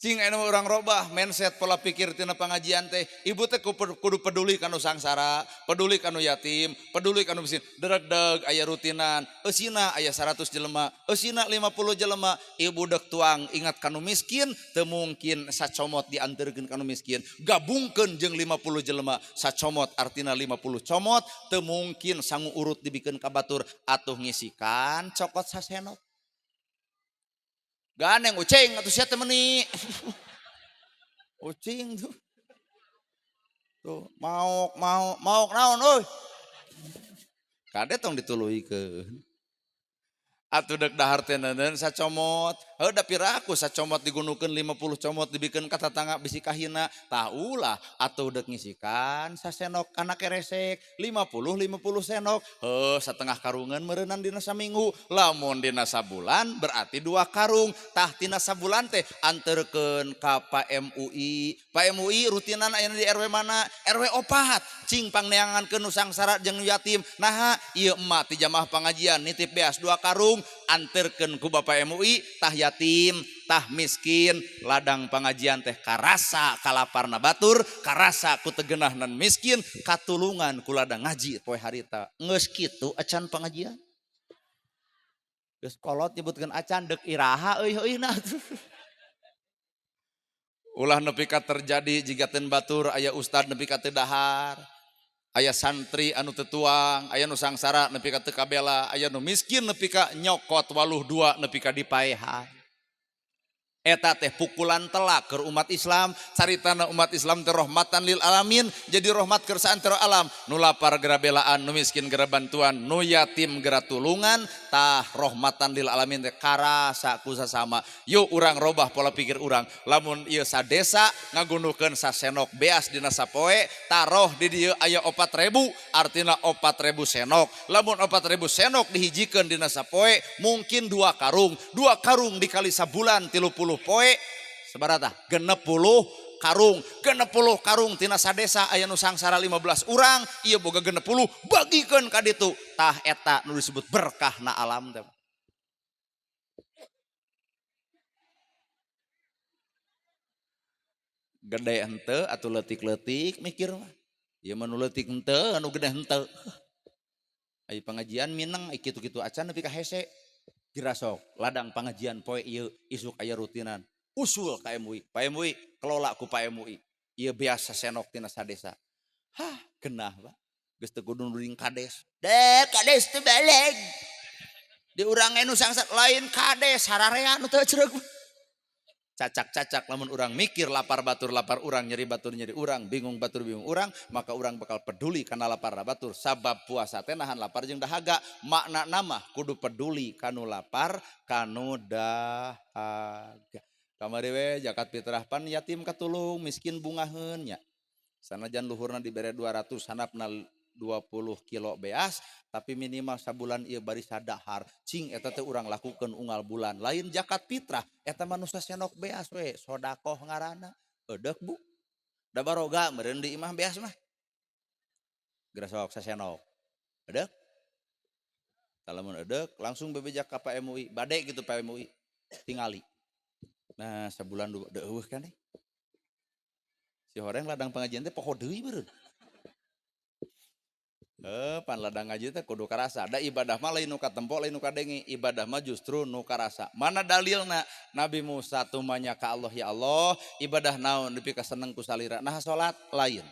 Cing anu urang robah mindset pola pikir tina pangajian teh. Ibu teh kudu peduli kanu sangsara, peduli kanu yatim, peduli kanu miskin. Deregdeg aya rutinan, eusina aya 100 jelema, eusina 50 jelema. Ibu dek tuang ingat kanu miskin, teu mungkin sacomot dianterkeun kanu miskin. Gabungkeun jeung 50 jelema, sacomot artina 50 comot, teu mungkin sangu urut dibikeun ka batur atuh ngisikan cokot sasenok. Ganeng ucing atuh sia teh meuni. Ucing tuh. Tuh maok maok maok naon euy. Kade tong dituluykeun. Atuh dek dahar teh neuneun sacomot. Heuh da piraku sacomot digunukeun 50 comot dibikeun ka tatangga bisi kahina. Tah ulah atuh dek ngisikan sasenok kana keresek 50 50 senok. Heuh satengah karungan meureunnan dina saminggu. Lamun dina sabulan berarti 2 karung. Tah tina sabulan teh anterkeun ka Pak MUI. Pak MUI rutinan ayeuna di RW mana? RW 4. Cing pangneangankeun nu sangsara jeung nu yatim. Naha ieu emak ti jamaah pangajian nitip beas 2 karung. Anterkeun ku Bapak MUI tah yatim tah miskin ladang pangajian teh karasa kalaparna batur karasa ku tegenahna miskin katulungan ku ladang ngaji poe harita geus kitu acan pangajian geus kolot nyebutkeun acan deuk iraha euy euy na ulah nepi ka terjadi jiga teu batur aya ustad nepi ka teu dahar aya santri anu teu tuang, aya nu sangsara nepi ka teu kabela, aya nu miskin nepi ka nyokot waluh dua nepi ka dipaehan. Eta teh pukulan telak keur umat Islam, caritana umat Islam teh rahmatan lil alamin, jadi rahmat keur saantero alam. Nu lapar gera belaan, nu miskin gera bantuan, nu yatim gera tulungan, tah rahmatan lil alamin teh karasa ku sasama. Yuk urang robah pola pikir urang. Lamun ieu sadesa ngagunukeun sasenok beas dina sapoe, taroh di dieu aya 4.000, artina 4.000 senok. Lamun 4.000 senok dihijikeun dina sapoe, mungkin 2 karung, 2 karung dikali sabulan 30 poe sebarata 60 karung, 60 karung tina sadesa aya nu sangsara 15 urang, ieu boga 60 bagikeun ka ditu. Tah eta nu disebut berkah na alam teh. Gede henteu atuh leutik-leutik mikir mah. Ieu mah nu leutik henteu anu gede henteu. Ai pangajian mineng ai kitu-kitu acan nepi ka hese. Girasok ladang pangajian poe ieu isuk aya rutinan usul ka MUI. Pak MUI kelola ku Pak MUI. Ieu biasa senok tina sadesa. Hah, genah Pak. Geus teu kudu nuring kades. Deh, kades teu baleg. Di urang nu sangsat lain kades sararea nu teu cereug. Cacak-cacak lamun urang mikir lapar batur lapar urang, nyeri batur nyeri urang, bingung batur bingung urang, maka urang bakal peduli kana lapar batur. Sabab puasa teh nahan lapar jeung dahaga. Makna nama kudu peduli kanu lapar kanu dahaga. Kamari we zakat fitrah pan yatim katulung, miskin bungaheun nya. Sanajan luhurna dibere 200 handapna 20 kilo beas, tapi minimal sabulan ieu bari sadahar. Cing eta teh urang lakukeun unggal bulan. Lain zakat fitrah, eta mah nu sasenok beas we, sodakoh ngaranna. Eudeuh Bu. Da baroga meureun di imah beas mah. Geura sok sasenok. Eudeuh. Tah lamun eudeuh langsung bebeja ka Pak MUI, bade gitu Pak MUI. Tingali. Nah, sabulan dua deueuh kan eh. Si horeng ladang pengajian teh poho deui meureun. Pan ladang ngaji teh kudu karasa. Da ibadah mah lain nu katempo, lain nu kadenge. Ibadah mah justru nu karasa. Mana dalilna? Nabi Musa tumanya ka Allah, ya Allah, ibadah naon dipikaseneng ku salira. Nah salat lain.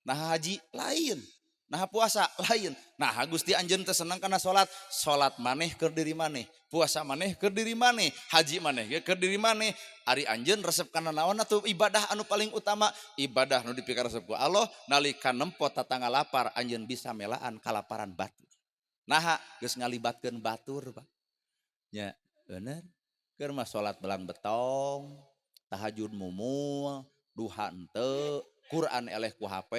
Nah haji lain. Nah puasa lain. Nah Gusti anjeun teh seneng kana salat. Salat maneh keur diri maneh, puasa maneh keur diri maneh, haji maneh ge keur diri maneh. Ari anjeun resep kana naon atuh ibadah anu paling utama? Ibadah nu dipikaresep ku Allah nalika nempo tatangga lapar anjeun bisa melaan kalaparan batur. Naha geus ngalibatkeun batur, Pak. Nya, bener. Keur mah salat belang betong, tahajud mumul, duha henteu, Quran eleh ku HP,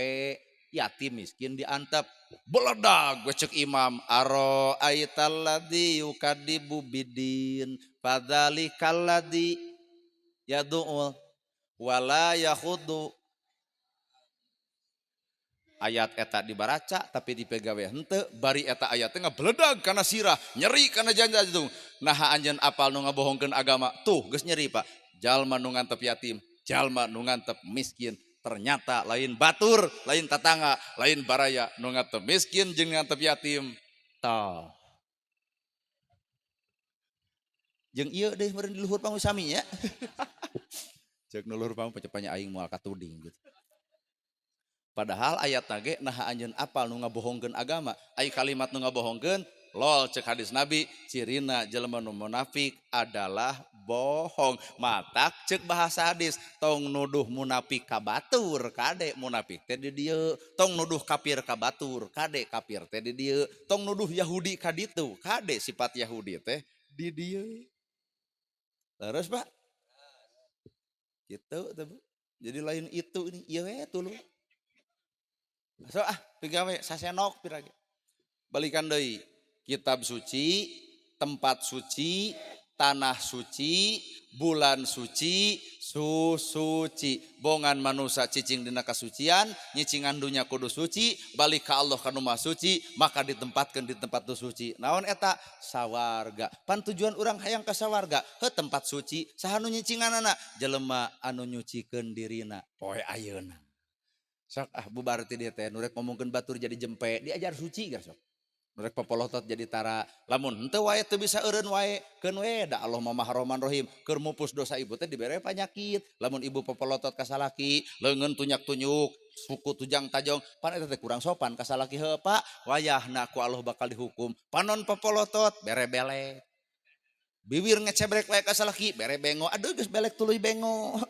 yatim miskin diantep. Beledag gue cek imam aro aitalladzi yukadibu bidin fadzalikal ladzi yad'u wala yakhudu. Ayat eta dibaraca tapi dipegawe henteu, bari eta ayat teh ngabeledag kana sirah, nyeri kana jantung. Naha anjeun apal nu ngabohongkeun agama? Tuh geus nyeri Pak. Jalma nu ngantep yatim, jalma nu ngantep miskin. Ternyata lain batur, lain tatangga, lain baraya nu ngantep miskin jeung ngantep yatim. Tah. Jeung ieu deui meureun di luhur panggung sami nya. Ceuk nu luhur panggung cepatnya aing moal katuding gitu. Padahal ayat ge naha anjeun apal nu ngabohongkeun agama, ai kalimat nu ngabohongkeun lol cek hadis Nabi, cirina jelema nu munafik adalah bohong. Matak cek bahasa hadis, tong nuduh munafik ka batur, kade munafik teh di dieu, tong nuduh kafir ka batur, kade kafir teh di dieu, tong nuduh Yahudi ka ditu, kade sifat Yahudi teh di dieu. Terus Pak? Gitu teh Bu. Jadi lain itu ini, ieu we tuluy. So ah, pigawe sasenok pirage. Balikan deui. Kitab suci, tempat suci, tanah suci, bulan suci, susuci. Bongan manusia cicing dina kasucian, nyicingan dunya kudu suci, balik ka Allah ka nu maha suci, maka ditempatkeun di tempat nu suci. Naon eta? Sawarga. Pan tujuan urang hayang ka sawarga, heuh tempat suci, saha nu nyicinganana? Jelema anu nyucikeun dirina poe ayeuna. Sok ah bubar ti dieu teh nu rek ngomongkeun batur jadi jempe, diajar suci geus sok. Nu rek popolotot jadi tara. Lamun henteu wae teu bisa eureun wae, keun we da Allah mah Maha Rahman Rahim. Keur mupus dosa ibu teh dibere panyakit. Lamun ibu popolotot ka salaki, leungeun tunyak-tunyuk, suku tujang tajong, pan eta teh kurang sopan ka salaki heuh Pak, wayahna ku Allah bakal dihukum. Panon popolotot bere belek. Bibir ngecebrek wae ka salaki, bere bengo. Aduh geus belek tuluy bengo.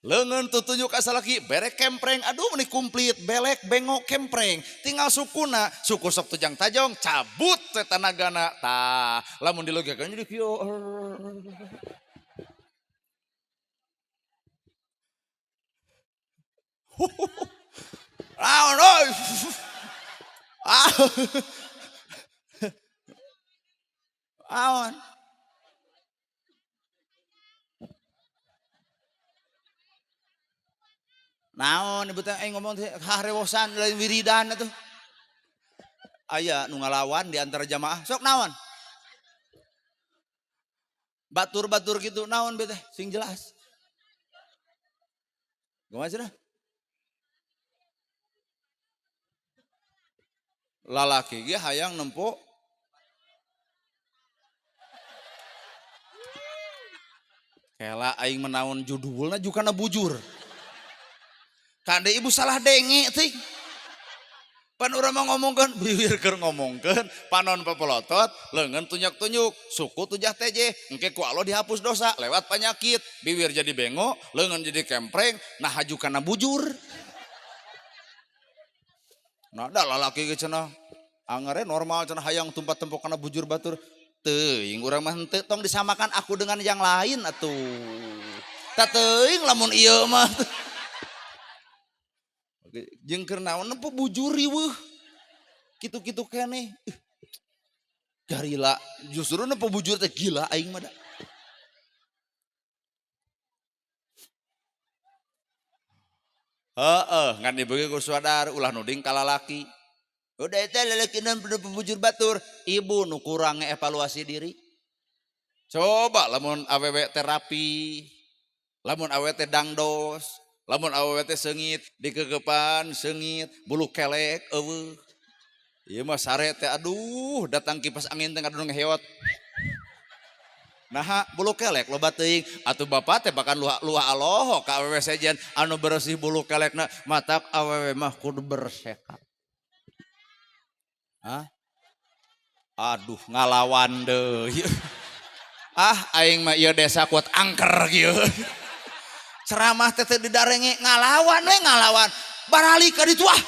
Leungeun tutunjuk ka salaki, bere kempreng, aduh meni komplit, belek, bengo, kempreng. Tinggal sukuna, suku sok tujang tajong, cabut teh tanagana. Tah, lamun dilogikakeun jadi kieu. Naon euy? Ah. Naon? Naon ibu teh ngomong teh harewosan lain wiridan atuh. Aya nu ngalawan di antara jamaah, sok naon? Batur-batur gitu naon bete sing jelas. Kumaha cenah? Lalaki ge hayang nempo kela aing menaon judulna jukana bujur. Kade ibu salah denge teh. Pan urang mah ngomongkeun, bibir keur ngomongkeun, panon pepolotot, leungeun tunyak-tunyuk, suku tujah teje, engke ku Allah dihapus dosa lewat penyakit, bibir jadi bengo, leungeun jadi kempreng, nah haju kana bujur. Nah da lalaki ge cenah, angere normal cenah hayang tumpat tempok kana bujur batur. Teuing urang mah henteu, tong disamakan aku dengan yang lain atuh. Tah teuing lamun ieu mah. Jeung keur naon nempo bujur riweuh. Kitu-kitu keneh. Garila, justru nempo bujur teh gila aing mah da. Heeh, ngan ibu ge sadar ulah nuding ka lalaki. Udah eta lalaki nempo bujur batur, ibu nu kurang ngevaluasi diri. Coba lamun awewe terapi, lamun awewe teh dangdos, lamun awewe teh seungit, dikegepan seungit, bulu kelek eueuh. Ieu mah sare teh aduh, datang kipas angin teh ngadon ngeheot. Naha bulu kelek loba teuing, atuh bapak teh bahkan luah aloho ka awewe sejen anu bersih bulu kelekna, matak awewe mah kudu bersekat. Hah? Aduh ngalawan deui. Ah aing mah ieu desa kuat angker kieu. Ceramah teh teu didarenge ngalawan we ngalawan. Baralik ka ditu ah.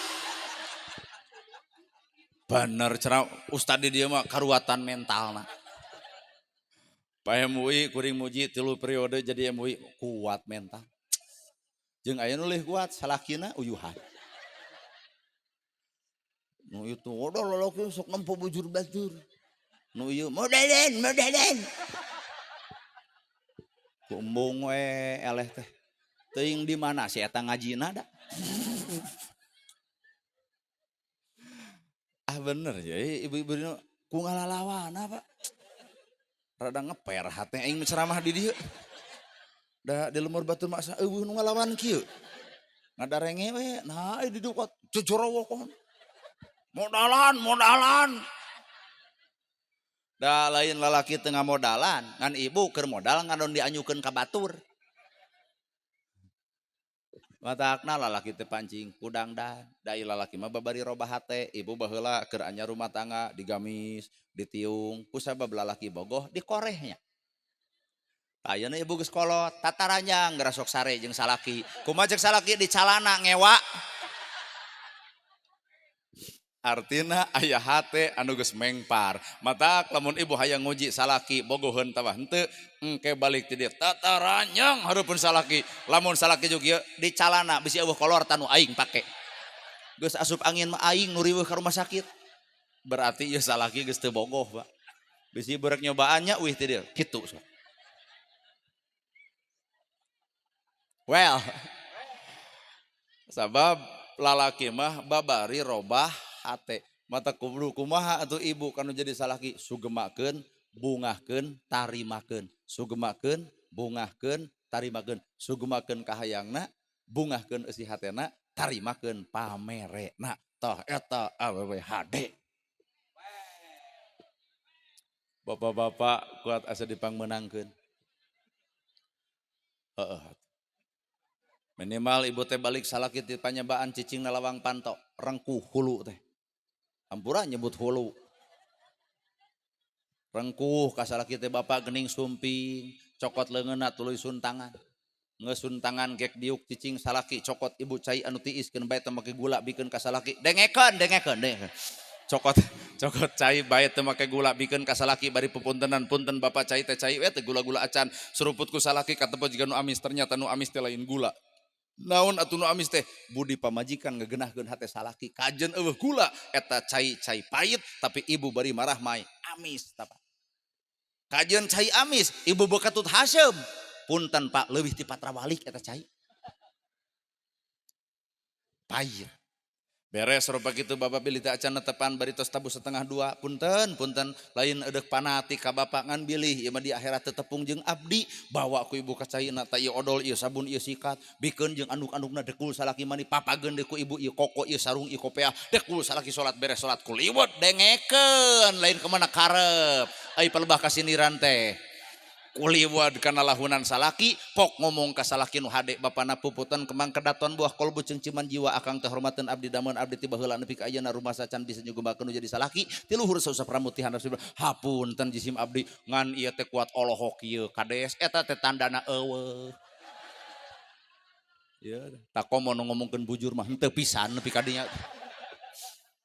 Bener ceramah ustad di dieu mah karuatan mentalna. Pak MUI kuring muji 3 periode jadi MUI kuat mental. Jeung aya nu leuwih kuat salakina uyuhan. Nu itu udah lalaki sok nempo bujur batur. Nu ieu modelen modelen. Kumbung we eleh teh. Teuing di mana si eta ngajina da. Ah bener ya ibu-ibu nu ku ngalalawana Pak. Rada ngeper hate aing ceramah di dieu. Da di lemur batur mah asa eueuh nu ngalawan kieu. Ngadarenge we, nah di dieu jojorowok. Modalan, modalan. Da lain lalaki teu ngamodalan, ngan ibu keur modal ngadon dianyukeun ka batur. Matakna lalaki teh pancing kudangdan, da ieu lalaki mah babari robah hate, ibu baheula keur anyar rumah tangga digamis, ditiung, ku sabab lalaki bogoh dikorehnya. Ayeuna ibu geus kolot, tataranjang geura sok sare jeung salaki. Kumaha ceuk salaki di calana ngewa. Artina aya hate anu geus mengpar. Matak lamun ibu hayang nguji salaki bogoheun tawa henteu, engke balik ti dieu tataranjang hareupeun salaki. Lamun salaki juga ieu di calana bisi eueuh kolor tanu aing pake. Geus asup angin mah aing nu riweuh ka rumah sakit. Berarti ieu salaki geus teu bogoh, Pak. Bisi berek nyobaannya uih ti dieu kitu sok. Well, sabab lalaki mah babari robah hate. Mata kudu kumaha atuh ibu kanu jadi salaki sugemakeun, bungahkeun, tarimakeun. Sugemakeun, bungahkeun, tarimakeun. Sugemakeun kahayangna, bungahkeun eusi hatena, tarimakeun pamerena. Tah eta awewe hade. Bapak-bapak kuat asa dipangmeunangkeun. Heeh. Minimal ibu teh balik salaki ti panyabaan cicing na lawang panto, rengkuh hulu teh. Ampura nyebut hulu. Rengkuh ka salaki teh bapak gening sumping, cokot leungeunna tuluy suntangan. Ngesuntangan gek diuk cicing salaki, cokot ibu cai anu tiis keun bae teu make gula bikeun ka salaki. Dengekeun, dengekeun, dengekeun. Cokot, cokot cai bae teu make gula bikeun ka salaki bari pupuntenan punten bapak cai teh cai we teh gula-gula acan. Suruput ku salaki katempo jiga nu amis, ternyata nu amis teh lain gula. Naon atuh nu amis teh budi pamajikan ngegenahkeun hate salaki kajen eueuh gula eta cai-cai pahit tapi ibu bari marah mai amis tah. Kajen cai amis ibu bekatut haseum punten Pak leuwih ti patrawalik eta cai pahit. Beres rupa kitu bapak bilih teh acan netepan bari tos tabuh 1:30 punten punten lain eudeuh panati ka bapak ngan bilih ieu mah di akhirat teu tepung jeung abdi bawa ku ibu ka caina ta ieu odol ieu sabun ieu sikat bikeun jeung anduk-andukna dekul salaki mani papageun deui ku ibu ieu koko ieu sarung ieu kopeah dekul salaki salat beres salat kuliwet dengekeun lain kemana karep ai palebah kasindiran teh kuliwat kana lahunan salaki pok ngomong ka salaki nu hade bapana puputan kembang kedaton buah kolbu cengciman jiwa akang teh hormateun abdi dameun abdi ti baheula nepi ka ayeuna rumah sacan bisa nyugumakeun nu jadi salaki ti luhur sausap rambut ti handap hapunten jisim abdi ngan ieu teh kuat olohok ieu kades eta teh tandana eueuh ieu takomo nu ngomongkeun bujur mah henteu pisan nepi ka dinya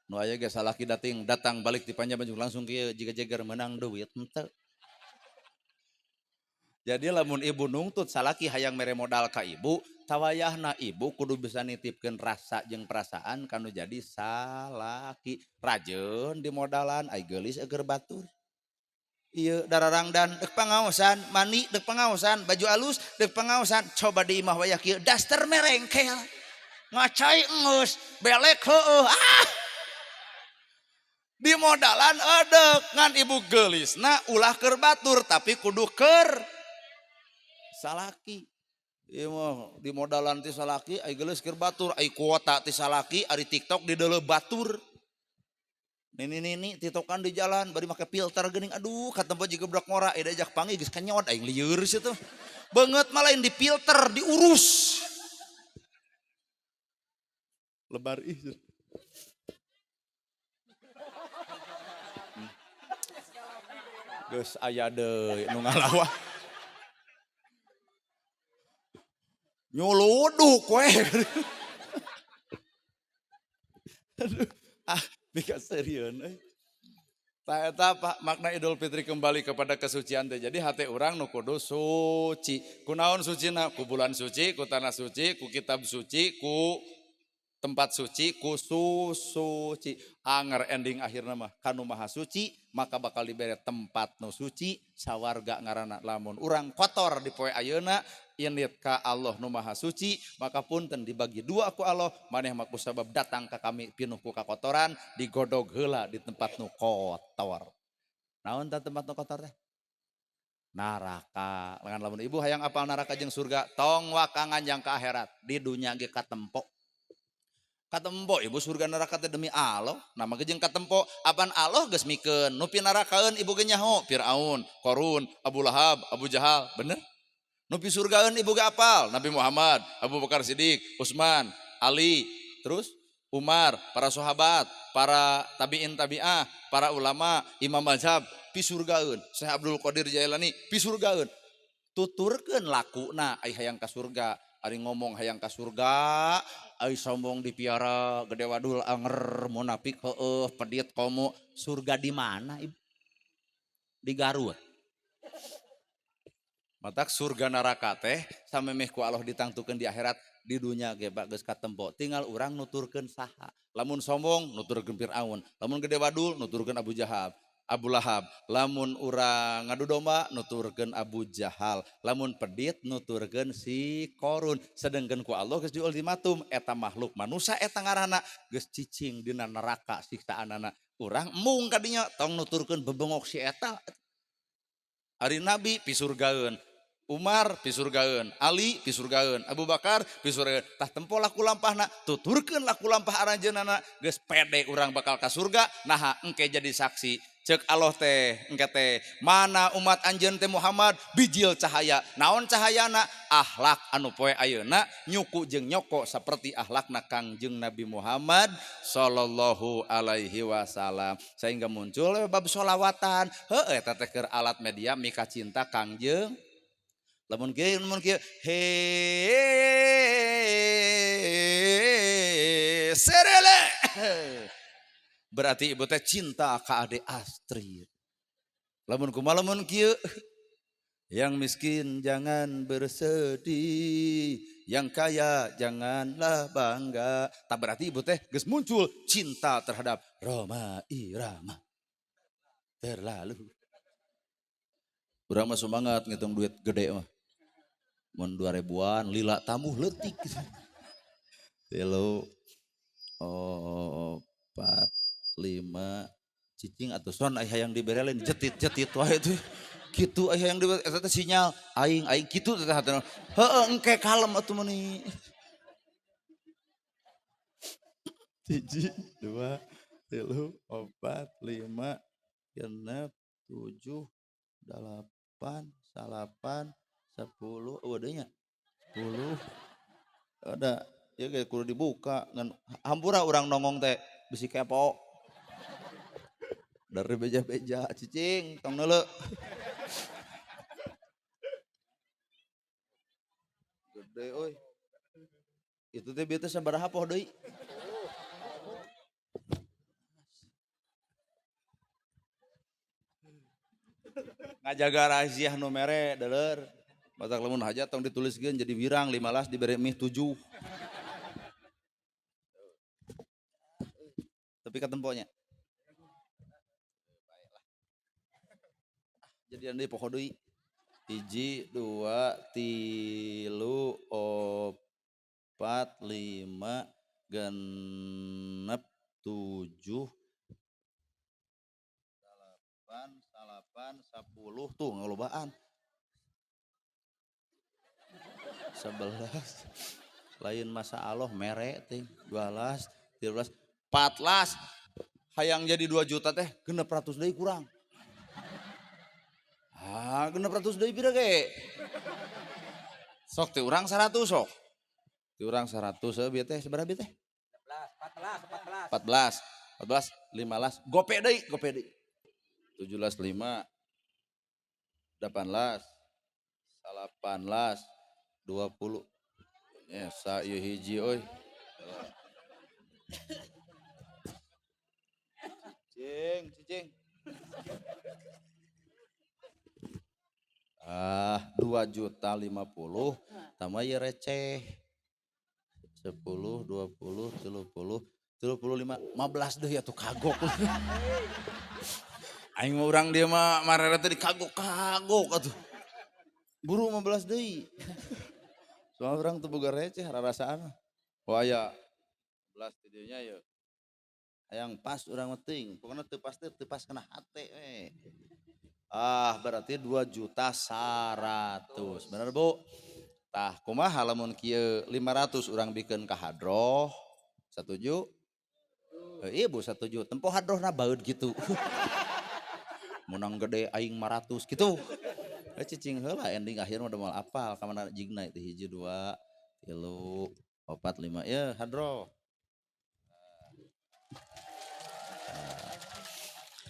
nu aya ge salaki dating datang balik ti Panjang langsung kieu jiga jeger meunang duit henteu. Jadi lamun ibu nungtut salaki hayang mere modal ka ibu, tawayahna ibu kudu bisa nitipkeun rasa jeung perasaan kanu jadi salaki. Rajeun di modalan ai geulis eger batur. Ieu dararangdan deuk pangaosan, mani deuk pangaosan, baju alus deuk pangaosan, coba di imah wayah kieu daster merengkel. Ngacai enggeus, belek heueuh. Ah. Di modalan edeuk ngan ibu geulisna ulah keur batur tapi kudu keur salaki. Ieu mah di modalan ti salaki ai geulis keur batur, ai kuota ti salaki, ari TikTok di deuleu batur. Nini-nini TikTokan di jalan bari make filter geuning aduh katempo jiga budak ngora ieu diajak panggih geus kenyot aing lieur situ. Beungeut mah lain dipilter, diurus. Lebar ih. Geus aya deui nu ngalawan. Nyuluduk we. Aduh, ah mika serieun euy. Tah eta Pak makna Idul Fitri kembali kepada kesucian teh. Jadi hate urang nu kudu suci. Kunaon sucina? Ku bulan suci, ku tanah suci, ku kitab suci, ku tempat suci, ku suci. Anger ending akhirna mah kanu maha suci, maka bakal dibere tempat nu suci sawarga ngaranna. Lamun urang kotor di poe ayeuna init ka Allah nu maha suci, maka punten dibagi dua ku Allah, maneh mah ku sabab datang ka kami pinuh ku kakotoran, digodog heula di tempat nu kotor. Naon tah tempat nu kotor teh? Neraka. Lengan lamun ibu hayang apal neraka jeung surga, tong waka nganjang ke akhirat, di dunya ge katempo. Katempo ibu surga neraka teh demi Allah, nama ge jeung katempo, apan Allah geus mikeun, nu pinarakaeun ibu ge nyaho, Firaun, Korun, Abu Lahab, Abu Jahal, bener? Nu pisurgaeun ibu ge apal, Nabi Muhammad, Abu Bakar Siddiq, Utsman, Ali, terus Umar, para sahabat, para tabiin tabiah, para ulama, imam mazhab, pisurgaeun. Syekh Abdul Qadir Jailani pisurgaeun. Tuturkeun lakuna ai hayang ka surga, ari ngomong hayang ka surga, ai sombong dipiara, gede wadul anger, munafik heueuh, pedit komo, surga di mana ibu? Di Garut. Matak surga neraka teh samemeh ku Allah ditangtukeun di akhirat, di dunya ge geus katempo, tinggal urang nuturkeun saha. Lamun sombong nuturkeun Firaun, lamun gede wadul nuturkeun Abu Jahal, Abu Lahab, lamun urang ngadu domba nuturkeun Abu Jahal, lamun pedit nuturkeun si Korun. Sedengkeun ku Allah geus diultimatum eta makhluk manusia eta ngaranna geus cicing dina neraka siksaanana. Urang embung kadinya tong nuturkeun bebengok si eta. Ari Nabi pisurgaeun, Umar pisurgaeun, Ali pisurgaeun, Abu Bakar pisurgaeun. Tah tempo laku lampahna, tuturkeun laku lampah aranjeunana, geus pede urang bakal ka surga, naha engke jadi saksi. Ceuk Allah teh engke teh, mana umat anjeun teh Muhammad bijil cahaya. Naon cahayana? Akhlak anu poe ayeuna nyuku jeung nyoko seperti akhlakna Kangjeng Nabi Muhammad sallallahu alaihi wasallam. Sehingga muncul bab sholawatan. Heueuh eta teh keur alat media mika cinta Kangjeng. Lamun kieu lamun kieu he serele. Berarti ibu teh cinta ka Ade Astrid. Lamun kumaha lamun kieu yang miskin jangan bersedih, yang kaya janganlah bangga. Tak berarti ibu teh geus muncul cinta terhadap Rhoma Irama. Terlalu. Urang mah semangat ngitung duit gede mah. Mun 2000-an lila tamuh leutik. 3, 4, 5 cicing atuh son ai hayang diberelin jetit-jetit wae tuh. Kitu ai hayang dibere eta teh sinyal aing aing kitu teh hatena. Heueuh engke kalem atuh meuni. 1, 2, 3, 4, 5, 6, 7, 8, 9, 10, oh adanya 10, ada, ya kayak kudu dibuka, ngan hampura orang nongong teh bisi kepo, dari beja-beja, cicing, tong neuleu. Gede euy, itu teh bieu teh sabaraha poh deui? Ngajaga rahasia nu mere deuleur. Batak lamun hajat tong dituliskeun jadi wirang 15 dibere mih 7. Tapi katemponya. Jadian deui poho deui. 1, 2, 3, 4, 5, 6, 7, 8, 9, 10 tuh ngelobaan. 11 lain masa Allah mere ting 12, 13, 14 hayang jadi 2 juta teh 600 deui kurang. Ah, 600 deui pira ge? Sok ti urang 100 sok. Ti urang 100 heuh bieu teh sabaraha bieu teh? 14, 14, 14, 15, gope deui, gope deui. 17, 5, 18, 18, 20. Esa ieu hiji euy. Cicing, cicing. Ah, 2.050.000 tambah ieu receh. 10, 20, 30, 35, 15 deui atuh kagok. Aing mah urang dia mah marere teh dikagok-kagok atuh. Buru 15 deui. Soalnya urang teu boga receh rarasaan mah. Oh aya 11 di dieu nya yeuh. Hayang pas urang mah teuing, pokona teu pas teh teu pas kana hate we. Ah, berarti 2.100.000. Bener, Bu? Tah, kumaha lamun kieu 500 urang bikeun ka hadroh? Satuju? Iya Bu, satuju. Tempo hadrohna baeud gitu. Menang gede aing 500 gitu. Cicing heula ending akhir mah moal apal ka mana jigna itu 1 2 3 4 5 ya hadroh.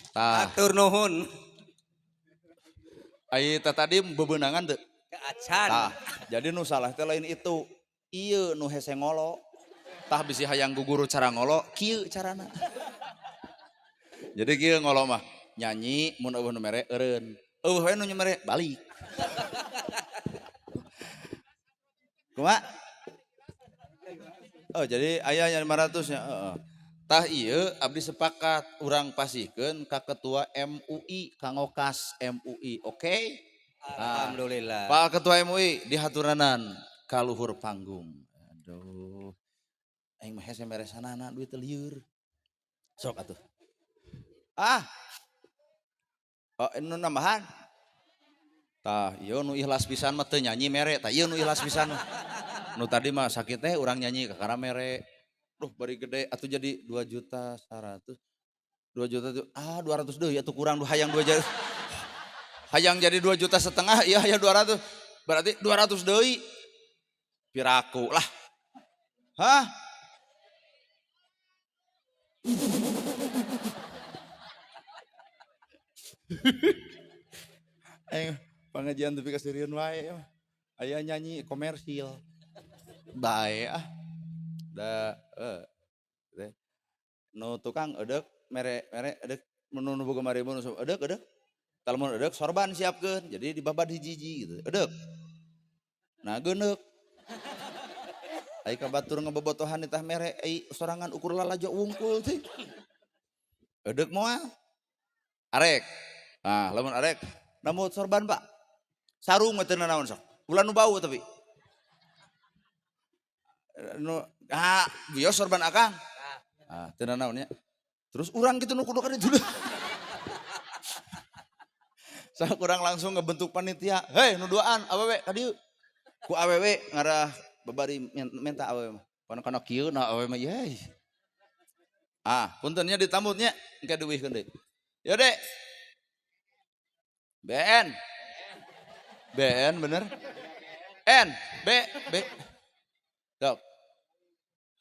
Tah. Atur nuhun. Ai teh tadi bebenangan teu? Acan. Tah, jadi nu salah teh lain itu. Ieu nu hese ngolo. Tah bisi hayang guguru cara ngolo, kieu carana. Jadi kieu ngolo mah nyanyi mun eueuh nu mere eureun. Eueuh we nu mere balik. Kumaha? Oh, jadi aya nya 500 nya, heeh. Tah ieu abdi sepakat urang pasihkeun ka ketua MUI kanggo kas MUI, oke? Okay? Alhamdulillah. Pak Ketua MUI dihaturanan ka luhur panggung. Aduh. Aing mah hese meresanana duit teh lieur. Sok atuh. Ah. Oh, nu nambahan. Tah, ieu nu ikhlas pisan mah teu nyanyi mere, tah ieu nu ikhlas pisan mah. Nu tadi mah sakit teh urang nyanyi kakara mere. Duh, bari gede atuh jadi 2.100.000. 2 juta tuh, ah 200 deui atuh kurang hayang 2 juta. Hayang jadi 2,5 juta, iya hayang 200. Berarti 200 deui. Piraku lah. Hah? Pengajian tapi kasirieun wae. Aya nyanyi komersil. Bae ah. Da teh. Nu tukang eudek mere mere eudek nu nu boga 5.000 nu eudek eudek. Talmun eudek sorban siapkeun. Jadi dibabad hiji-hiji gitu. Eudek. Nah geuneuk. Ai ka batur ngebobotohan tah mere ai sorangan ukur lalajo wungkul teh. Eudek moal. Arek. Nah, lamun arek namun sorban Pak. Sarung mah teu nanaon sok. Ulah nu bau tapi. Nu ah bios sorban akang. Ah, teu nanaon nya. Terus urang kitu nu kudu ka ditu. Sok urang langsung ngebentuk panitia. Hei nu duaan awewe ka dieu. Ku awewe ngarah babari menta awewe mah. Kana kana kieu na awewe mah yeuh. Ah, punten nya ditambutnya engke diwihkeun deui. Yo Dek. BN. BN bener. N B B. Sok.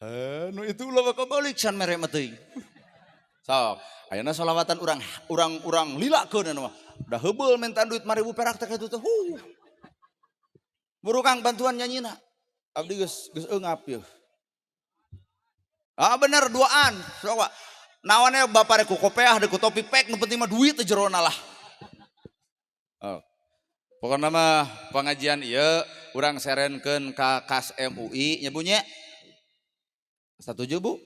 Heh, nu itu ulah bakal balik san mere mah teuing. Sok, ayeuna solawatan urang urang urang lilakeun anu mah. Da heubeul mentan duit 5.000 perak teh kitu teh. Huh. Buru Kang bantuan nyanyina. Abdi geus geus eungap yeuh. Ah bener duaan. Sok Pak. Naonnya bapak rek ku kopeah deuk ku topi pek nu penting mah duit teh jerona lah. Oh. Pokokna mah pengajian ieu urang serenkeun ka kas MUI nya Bu nya. Satuju Bu?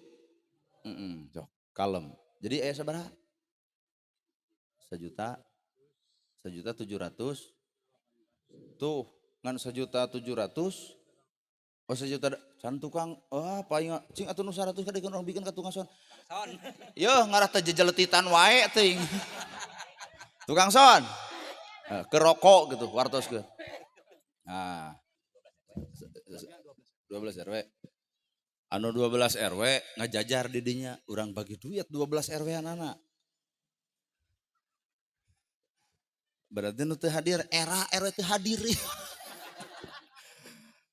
Sok kalem. Jadi aya sabaraha? 1 juta, 1.700.000. Tuh, ngan 1.700.000. Oh 1 juta can tukang, oh paling cing atuh nu 100 kadieun urang bikin ka tukang son. Son. Yeuh ngarah teh jejeletitan wae teuing. Tukang son. Ke rokok gitu wartos ke. Nah. 12 RW. Anu 12 RW ngajajar di dinya, urang bagi duit 12 RW anana. Berarti nu teu hadir era RW teu hadir.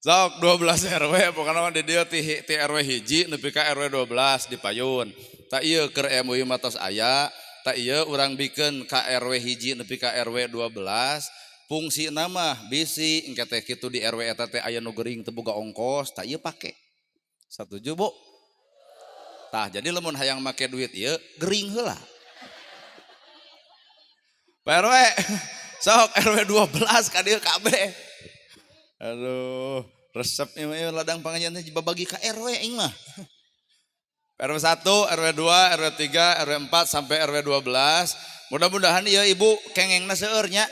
Sok 12 RW pokona mah di dieu ti RW 1 nepi ka RW 12 di payun. Ta ieu keur MUI mah tos aya, ta ieu urang bikeun ka RW 1 nepi ka RW 12. Fungsi nama bisi engke teh kitu di RW eta teh aya nu gering teu boga ongkos, ta ieu pake. Satuju Bu? Tah jadi lamun hayang make duit ieu gering heula. Pak RW, sok RW 12 ka dieu kabeh. Aduh, resep ieu mah ladang pangajian teh babagi ka RW aing mah. RW 1, RW 2, RW 3, RW 4 sampai RW 12. Mudah-mudahan ieu ibu kengengna seueur nya.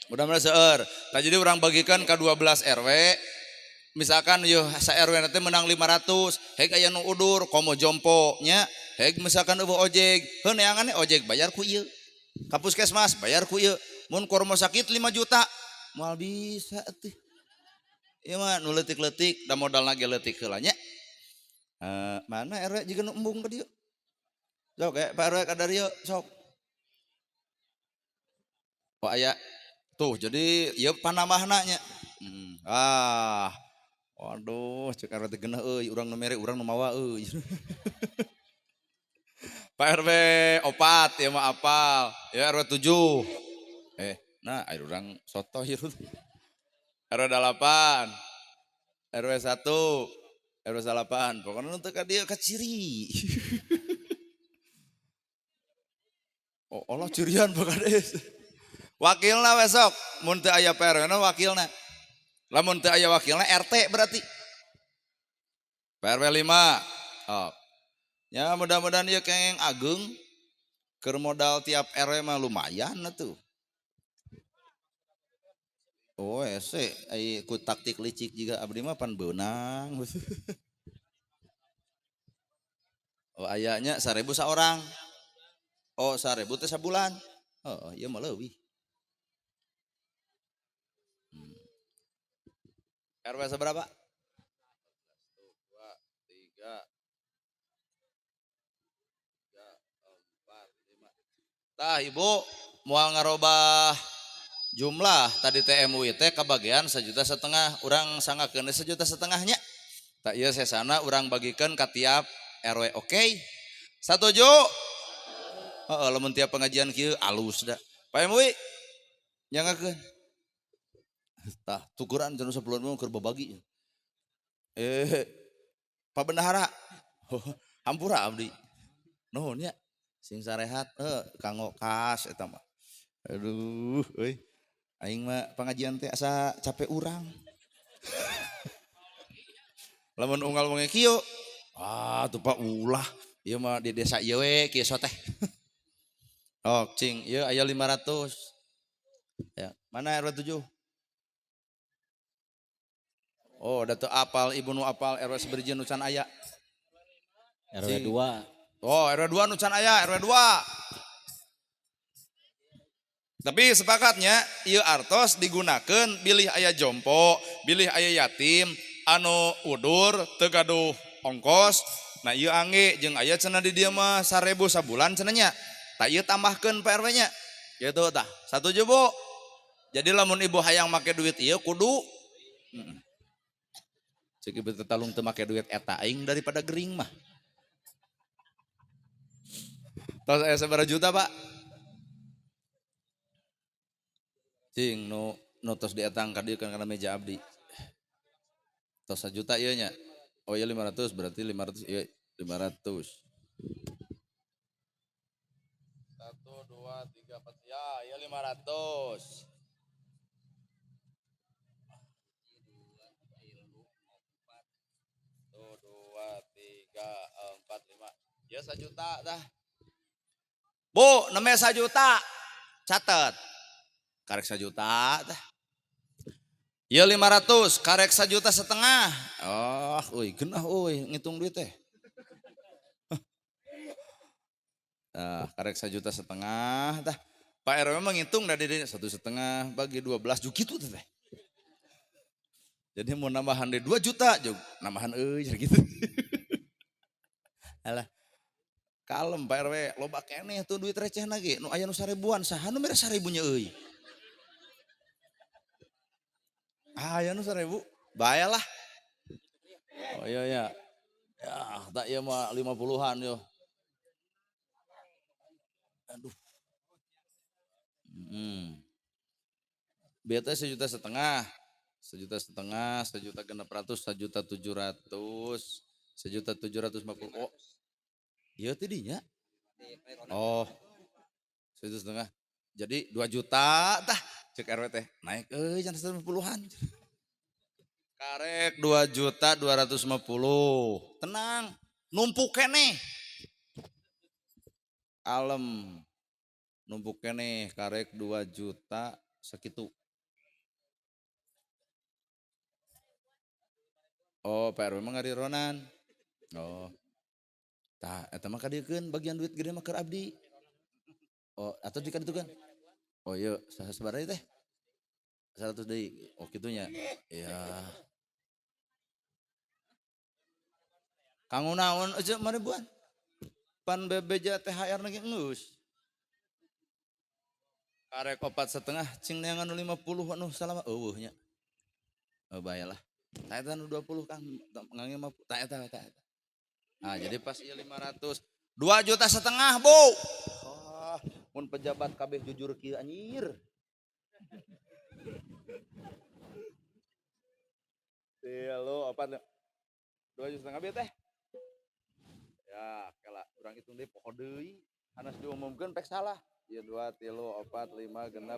Mudah-mudahan seueur. Tah jadi urang bagikan ka 12 RW. Misalkan yeuh sa RW na teh menang 500, heg aya nu udur komo jompo nya, heg misalkan eueuh ojek, heuh neangan ojek bayar ku ieu. Ka puskesmas bayar ku ieu. Mun ke rumah sakit 5 juta. Moal bisa atuh. Ieu mah nu leutik-leutik da modalna ge leutik heula nya. Mana RW jiga nu embung ka dieu? Sok ya, Pak RW ka dieu sok. Oh aya. Tuh jadi ieu panambahna nya. Ah. Waduh, cek RW teh geunah euy, urang nu mere urang nu mawa euy. Pak RW 4 ieu mah apal. Ya RW 7. Nah air urang soto ieu. RW 8. RW 1. RW 8. Pokokna nu teu ka dieu ka ciri. Oh, Allah cirian Pak Kades. Wakilna besok mun teu aya Pak RW na wakilna. Lamun teu aya wakilna RT berarti. Pak RW 5. Oh. Ya mudah-mudahan ieu kengeng ageung keur modal tiap RW mah lumayan atuh. Oh ese ai ku taktik licik jiga abdi mah pan beunang. Oh ayanya 1000 saorang. Oh 1000 teh sabulan. Oh ieu mah leuwih. RW seberapa? 1, 2, 3, 4, 5. Tah ibu moal ngarobah jumlah tadi teh MUI teh kabagian 1,5 juta, urang sanggakeun 1,5 juta nya. Tak ieu sesana urang bagikeun ka tiap RW, oke? Okay? Satuju? Heeh, lamun tiap pengajian kieu alus da. Pak MUI nyangakeun. Tah tukuran cenah 10 mah keur babagi. Pak Bendahara. Hampura abdi. Nuhun nya. Sing sarehat kanggo kas eta mah. Aduh euy. Aing mah pengajian teh asa capek urang. Lamun unggal wengi kieu, ah tuh Pak ulah, ieu mah di desa ieu we kieu teh. Oh, cing, ieu aya 500. Ya, mana RW 7? Oh, da teu apal ibu nu apal RW sabaraha nu can aya. RW 2. Oh, RW 2 nu can aya, RW 2. Tapi sepakatnya ieu artos digunakeun bilih aya jompo, bilih aya yatim, anu udur teu gaduh ongkos. Nah ieu angge jeung aya cenah di dieu mah 1000 sabulan cenah nya. Tah ieu tambahkeun Pak RW nya. Gitu tah. Satuju Bu. Jadi lamun ibu hayang make duit ieu kudu Cek ibu teh talung teu make duit eta aing daripada gering mah. Tos aya sabaraha juta, Pak? Cing nu tos dietang ka dieu kana meja abdi. Tos 1 juta ieu nya. Oh iya 500 berarti 500 ieu 500. 1 2 3 4 ya, ieu 500. 1 2 3 4 5. Ya 1 juta dah. Bu, namanya 1 juta. Catet. Karek 1 juta dah. Ya 500, karek 1,5 juta. Oh, euy, geunah euy ngitung duit teh. Nah, karek 1,5 juta dah. Pak RW mah ngitung dari 1,5 bagi 12 juga gitu teh. Jadi mau nambahan deh 2 juta, jug nambahan euy gitu. Alah. Kalem Pak RW, loba keneh tuh duit receh lagi. Nu aya nu 1000-an, saha nu mere 1000-nya euy. Ah, aya nu 1000, bae lah. Oh iya ya. Ya, tak ieu mah 50-an yo. Aduh. Biasanya 1,5 juta. 1,5 juta, 1,6 juta, 1,7 juta, 1,750 juta. Oh. Iya tidinya. Oh. 1,5 juta. Jadi 2 juta tah cek RW teh naik euy jangan 150-an. Karek 2,250 juta. Tenang, numpuk keneh. Alem. Numpuk keneh karek 2 juta sekitu. Oh, Pak RW mah ngarironan. Oh. Tah eta mah kadiekeun bagian duit gede mah keur abdi. Oh, atau jika itu kan? Oh iya, sabaraha teh? 100 deui. Oh kitunya. Iya. Kanggo naon aja 5.000-an? Pan bebeja THR lagi geus. Karek 4,5 cing neangan nu 50 anu salama eueuh nya. Oh bae lah. Tah eta nu 20 Kang, ngangge mah tah eta tah eta. Nah, jadi pas ieu 500, 2,5 juta, Bu. Ah, mun pejabat kabeh jujur kieu anjir. Tilu opat 2,5 juta bieu teh. Ya, kela urang hitung deui poho deui. Hanas diumumkeun pek salah. Ieu 2 3 4 5 6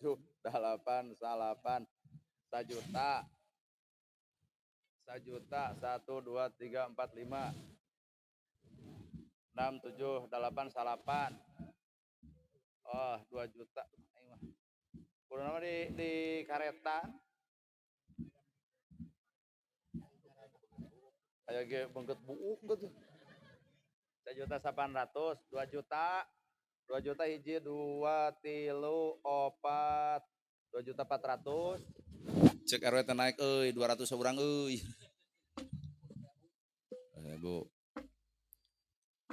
7 8 9 1 juta. 1 juta, 1, 2, 3, 4, 5, 6, 7, 8, 9. Oh, 2 juta. Kudu nama di kareta. Aya ge bengket buuk gitu. 1.800.000, 2 juta, 2 juta hiji, 2, 3, 4, 2.400.000. Cek RW teh naik euy 200 saurang euy. Bu.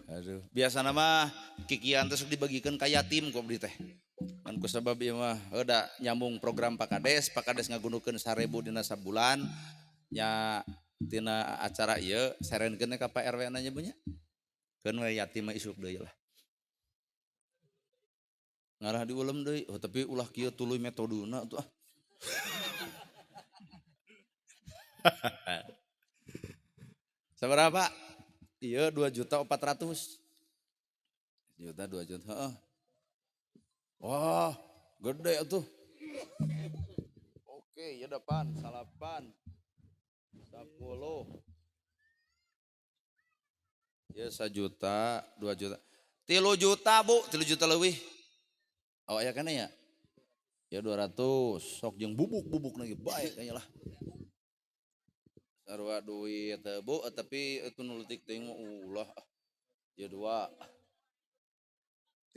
Aduh, biasana mah kikian teh sok dibagikeun ka yatim ku abdi teh. Kan ku sabab ieu mah heuh da nyambung program Pak Kades, Pak Kades ngagunukeun 1.000 dina sabulan nya tina acara ieu serenkeun ka Pak RW na nya Bu nya. Keun we yatim mah isuk deui lah. Ngarah diulem deui, oh tapi ulah kieu tuluy metodena atuh ah. Sabaraha Pak? Iya 2.400.000. Juta 2 juta. Heeh. Wah, gede atuh. Oke, ya depan 8 10. Ya 1 juta, 2 juta. 3 juta, Bu, 3 juta leuwih. Oh, aya kana ya? Ya 200, sok jeung bubuk-bubuk lagi bae kayaknya lah. Sarua duit teh Bu, tapi itu nu leutik teuing mah ulah. Ya 2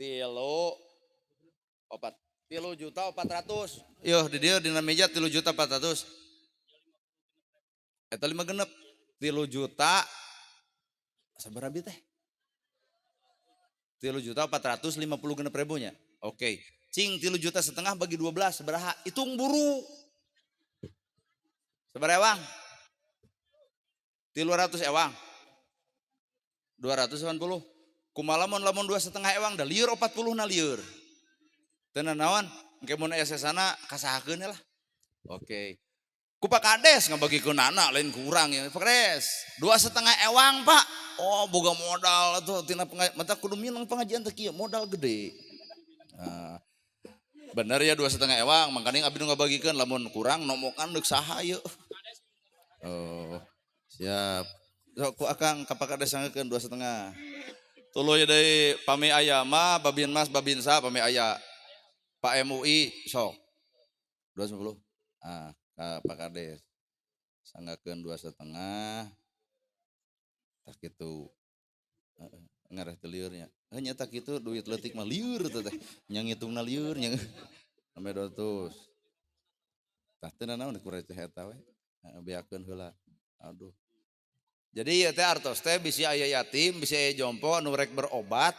3 4 3.400.000. Yuh di dieu dina meja 3.400.000. Eta 5 genep. 3 juta sabaraha bi teh? 3.456.000 nya. Oke. Cing 3,5 juta bagi 12 sabaraha? Hitung buru. Sabaraha ewang? 300 ewang. 280. Kumaha lamun lamun 2,5 ewang da lieur 40 na lieur. Teu nanaon? Engke mun aya sesana kasahakeun lah. Oke. Ku Pak Kades ngabagikeun anak lain kurang ya. Pak Kades, 2,5 ewang Pak. Oh, boga modal atuh tina mata kudu minang pengajian teh kieu modal gede. Nah, bener ya 2,5 ewang, makanya abdi nu ngabagikeun lamun kurang nomokan deuk saha ieu. Oh, siap. Sok ku akang ka Pak Kades sanggekeun 2,5. Tuluy deui pami aya mah babin mas babinsa pami aya. Pak MUI sok. 250. Ah, ka Pak Kades. Sanggakeun 2,5. Tah kitu. Heeh, ngarah teu lieur nya. Heuh nya tah kitu duit leutik mah lieur teh teh. Nya ngitungna lieur nya. Sampai 200. Tah teu nanaon ku receh eta we. Heeh, beakeun heula. Aduh. Jadi ieu teh artos teh bisi aya yatim, bisi aya jompo anu rek berobat,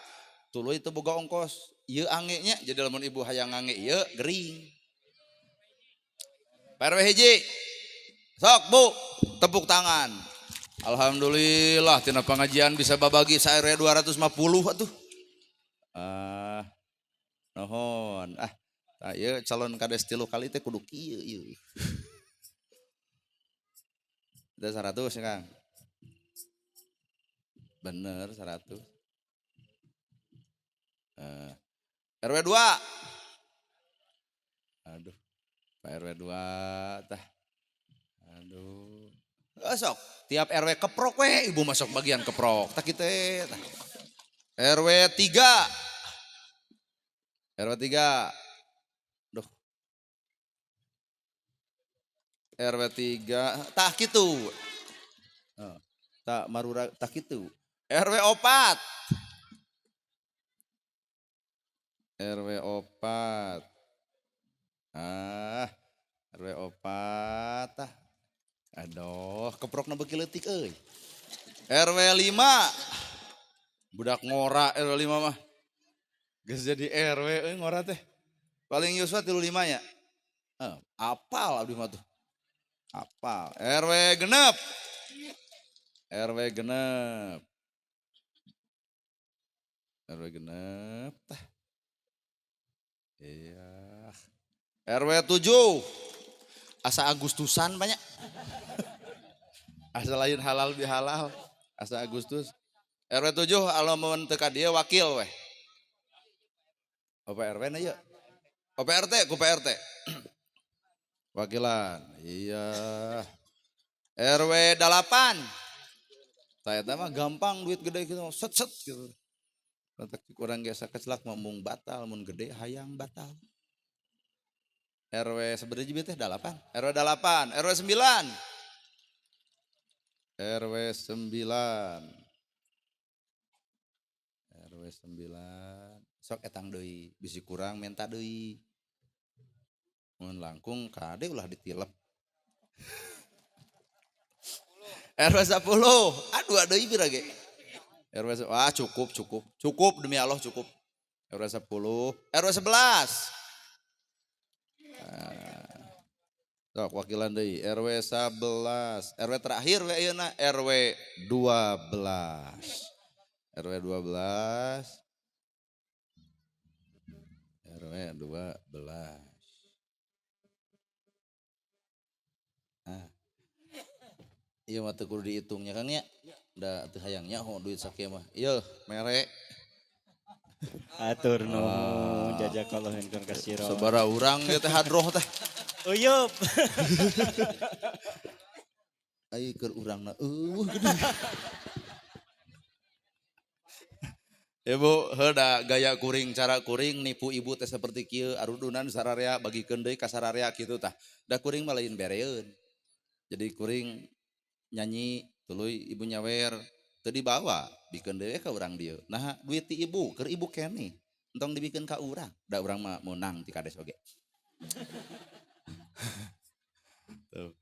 tuluy teu boga ongkos. Ieu ange nya, jadi lamun ibu hayang ngange ieu gering. Pak RW hiji. Sok Bu, tepuk tangan. Alhamdulillah tina pengajian bisa babagi sa RW 250 atuh. Ah, nuhun. Ah, tah ieu calon kades 3 kali teh kudu kieu ieu. Udah 100 ya Kang. Bener 100. RW 2. Aduh, Pak RW 2 tah. Aduh. Sok, tiap RW keprok we, ibu masuk bagian keprok. Tah kitu tah. RW 3. RW 3. Duh. RW 3, tah kitu. Tah marura tah kitu. RW 4. RW 4. Ah, RW 4 ah. Aduh, keprokna beuki leutik euy. RW 5. Budak ngora RW 5 mah. Geus jadi RW euy ngora teh. Paling yuswa 35 nya. Apal abdi mah tuh. Apal. RW 6. RW 6. RW 6 tah. Iya. RW 7. Asa Agustusan banyak. Asa lain halal bihalal. Asa Agustus. RW 7 alamun teu ka dieu wakil weh. Apa RW na ieu? Oh PRT, ku PRT. Wakilan. Iya. RW 8. Tah eta mah gampang duit gede gitu, set set gitu. Letak kurang ge sakecelak mah mung batal, mun gede hayang batal. RW sebenarnya teh 8. RW 8, RW 9. RW 9. RW 9. Sok etang deui, bisi kurang menta deui. Mun langkung kade ulah ditilep. RW 10. Aduh deui pira ge. RW wah cukup cukup. Cukup demi Allah cukup. RW 10, RW 11. Sok wakilan deui RW 11. RW terakhir we ayeuna RW 12. RW 12. RW 12. Ah. Ieu mah teu kudu dihitungnya Kang nya. Da teu hayang nyaho duit sakieu mah. Ieu mere. Atur nuhun jazakallahu khairan katsira. Sabaraha urang ieu teh hadroh teh. Uyup. Ai keur urangna eueuh gede. Ibu heuda gaya kuring cara kuring nipu ibu teh seperti kieu arudunan sararea bagikeun deui ka sararea kitu tah. Da kuring mah lain bereun. Jadi kuring nyanyi tuluy ibu nyawer teu dibawa bikeun deui ka urang dieu. Nah duit ti ibu keur ibu keneh entong dibikeun ka urang. Da urang mah meunang ti kades oge. Tuh.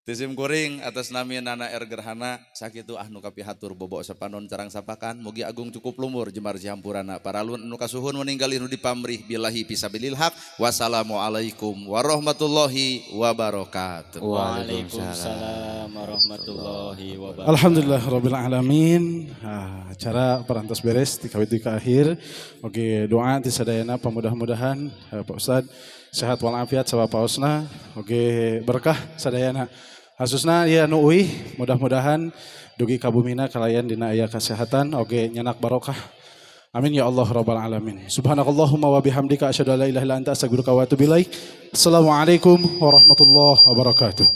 Tisim kuring atas nami Nana R Gerhana sakitu ah nu kapihatur bobok sapanon carang sapakan mugi agung cukup lumur jemar jihampurana paralun nu kasuhun meninggal nu dipamrih billahi fisabilil haq. Wassalamualaikum warahmatullahi wabarakatuh. Waalaikumsalam warahmatullahi wabarakatuh. Alhamdulillah rabbil alamin. Acara parantos beres ti kawit ka akhir. Oke, doa ti sadayana pamudah-mudahan Pak Ustad sehat walafiat sabab paosna. Oke, berkah sadayana. Khususna ya nu uih mudah-mudahan dugi ka bumina kalayan dina aya kesehatan oge nyenak barokah. Amin ya Allah rabbal alamin. Subhanakallahumma wa bihamdika asyhadu an la ilaha illa anta astaghfiruka wa atubu ilaik. Assalamualaikum warahmatullahi wabarakatuh.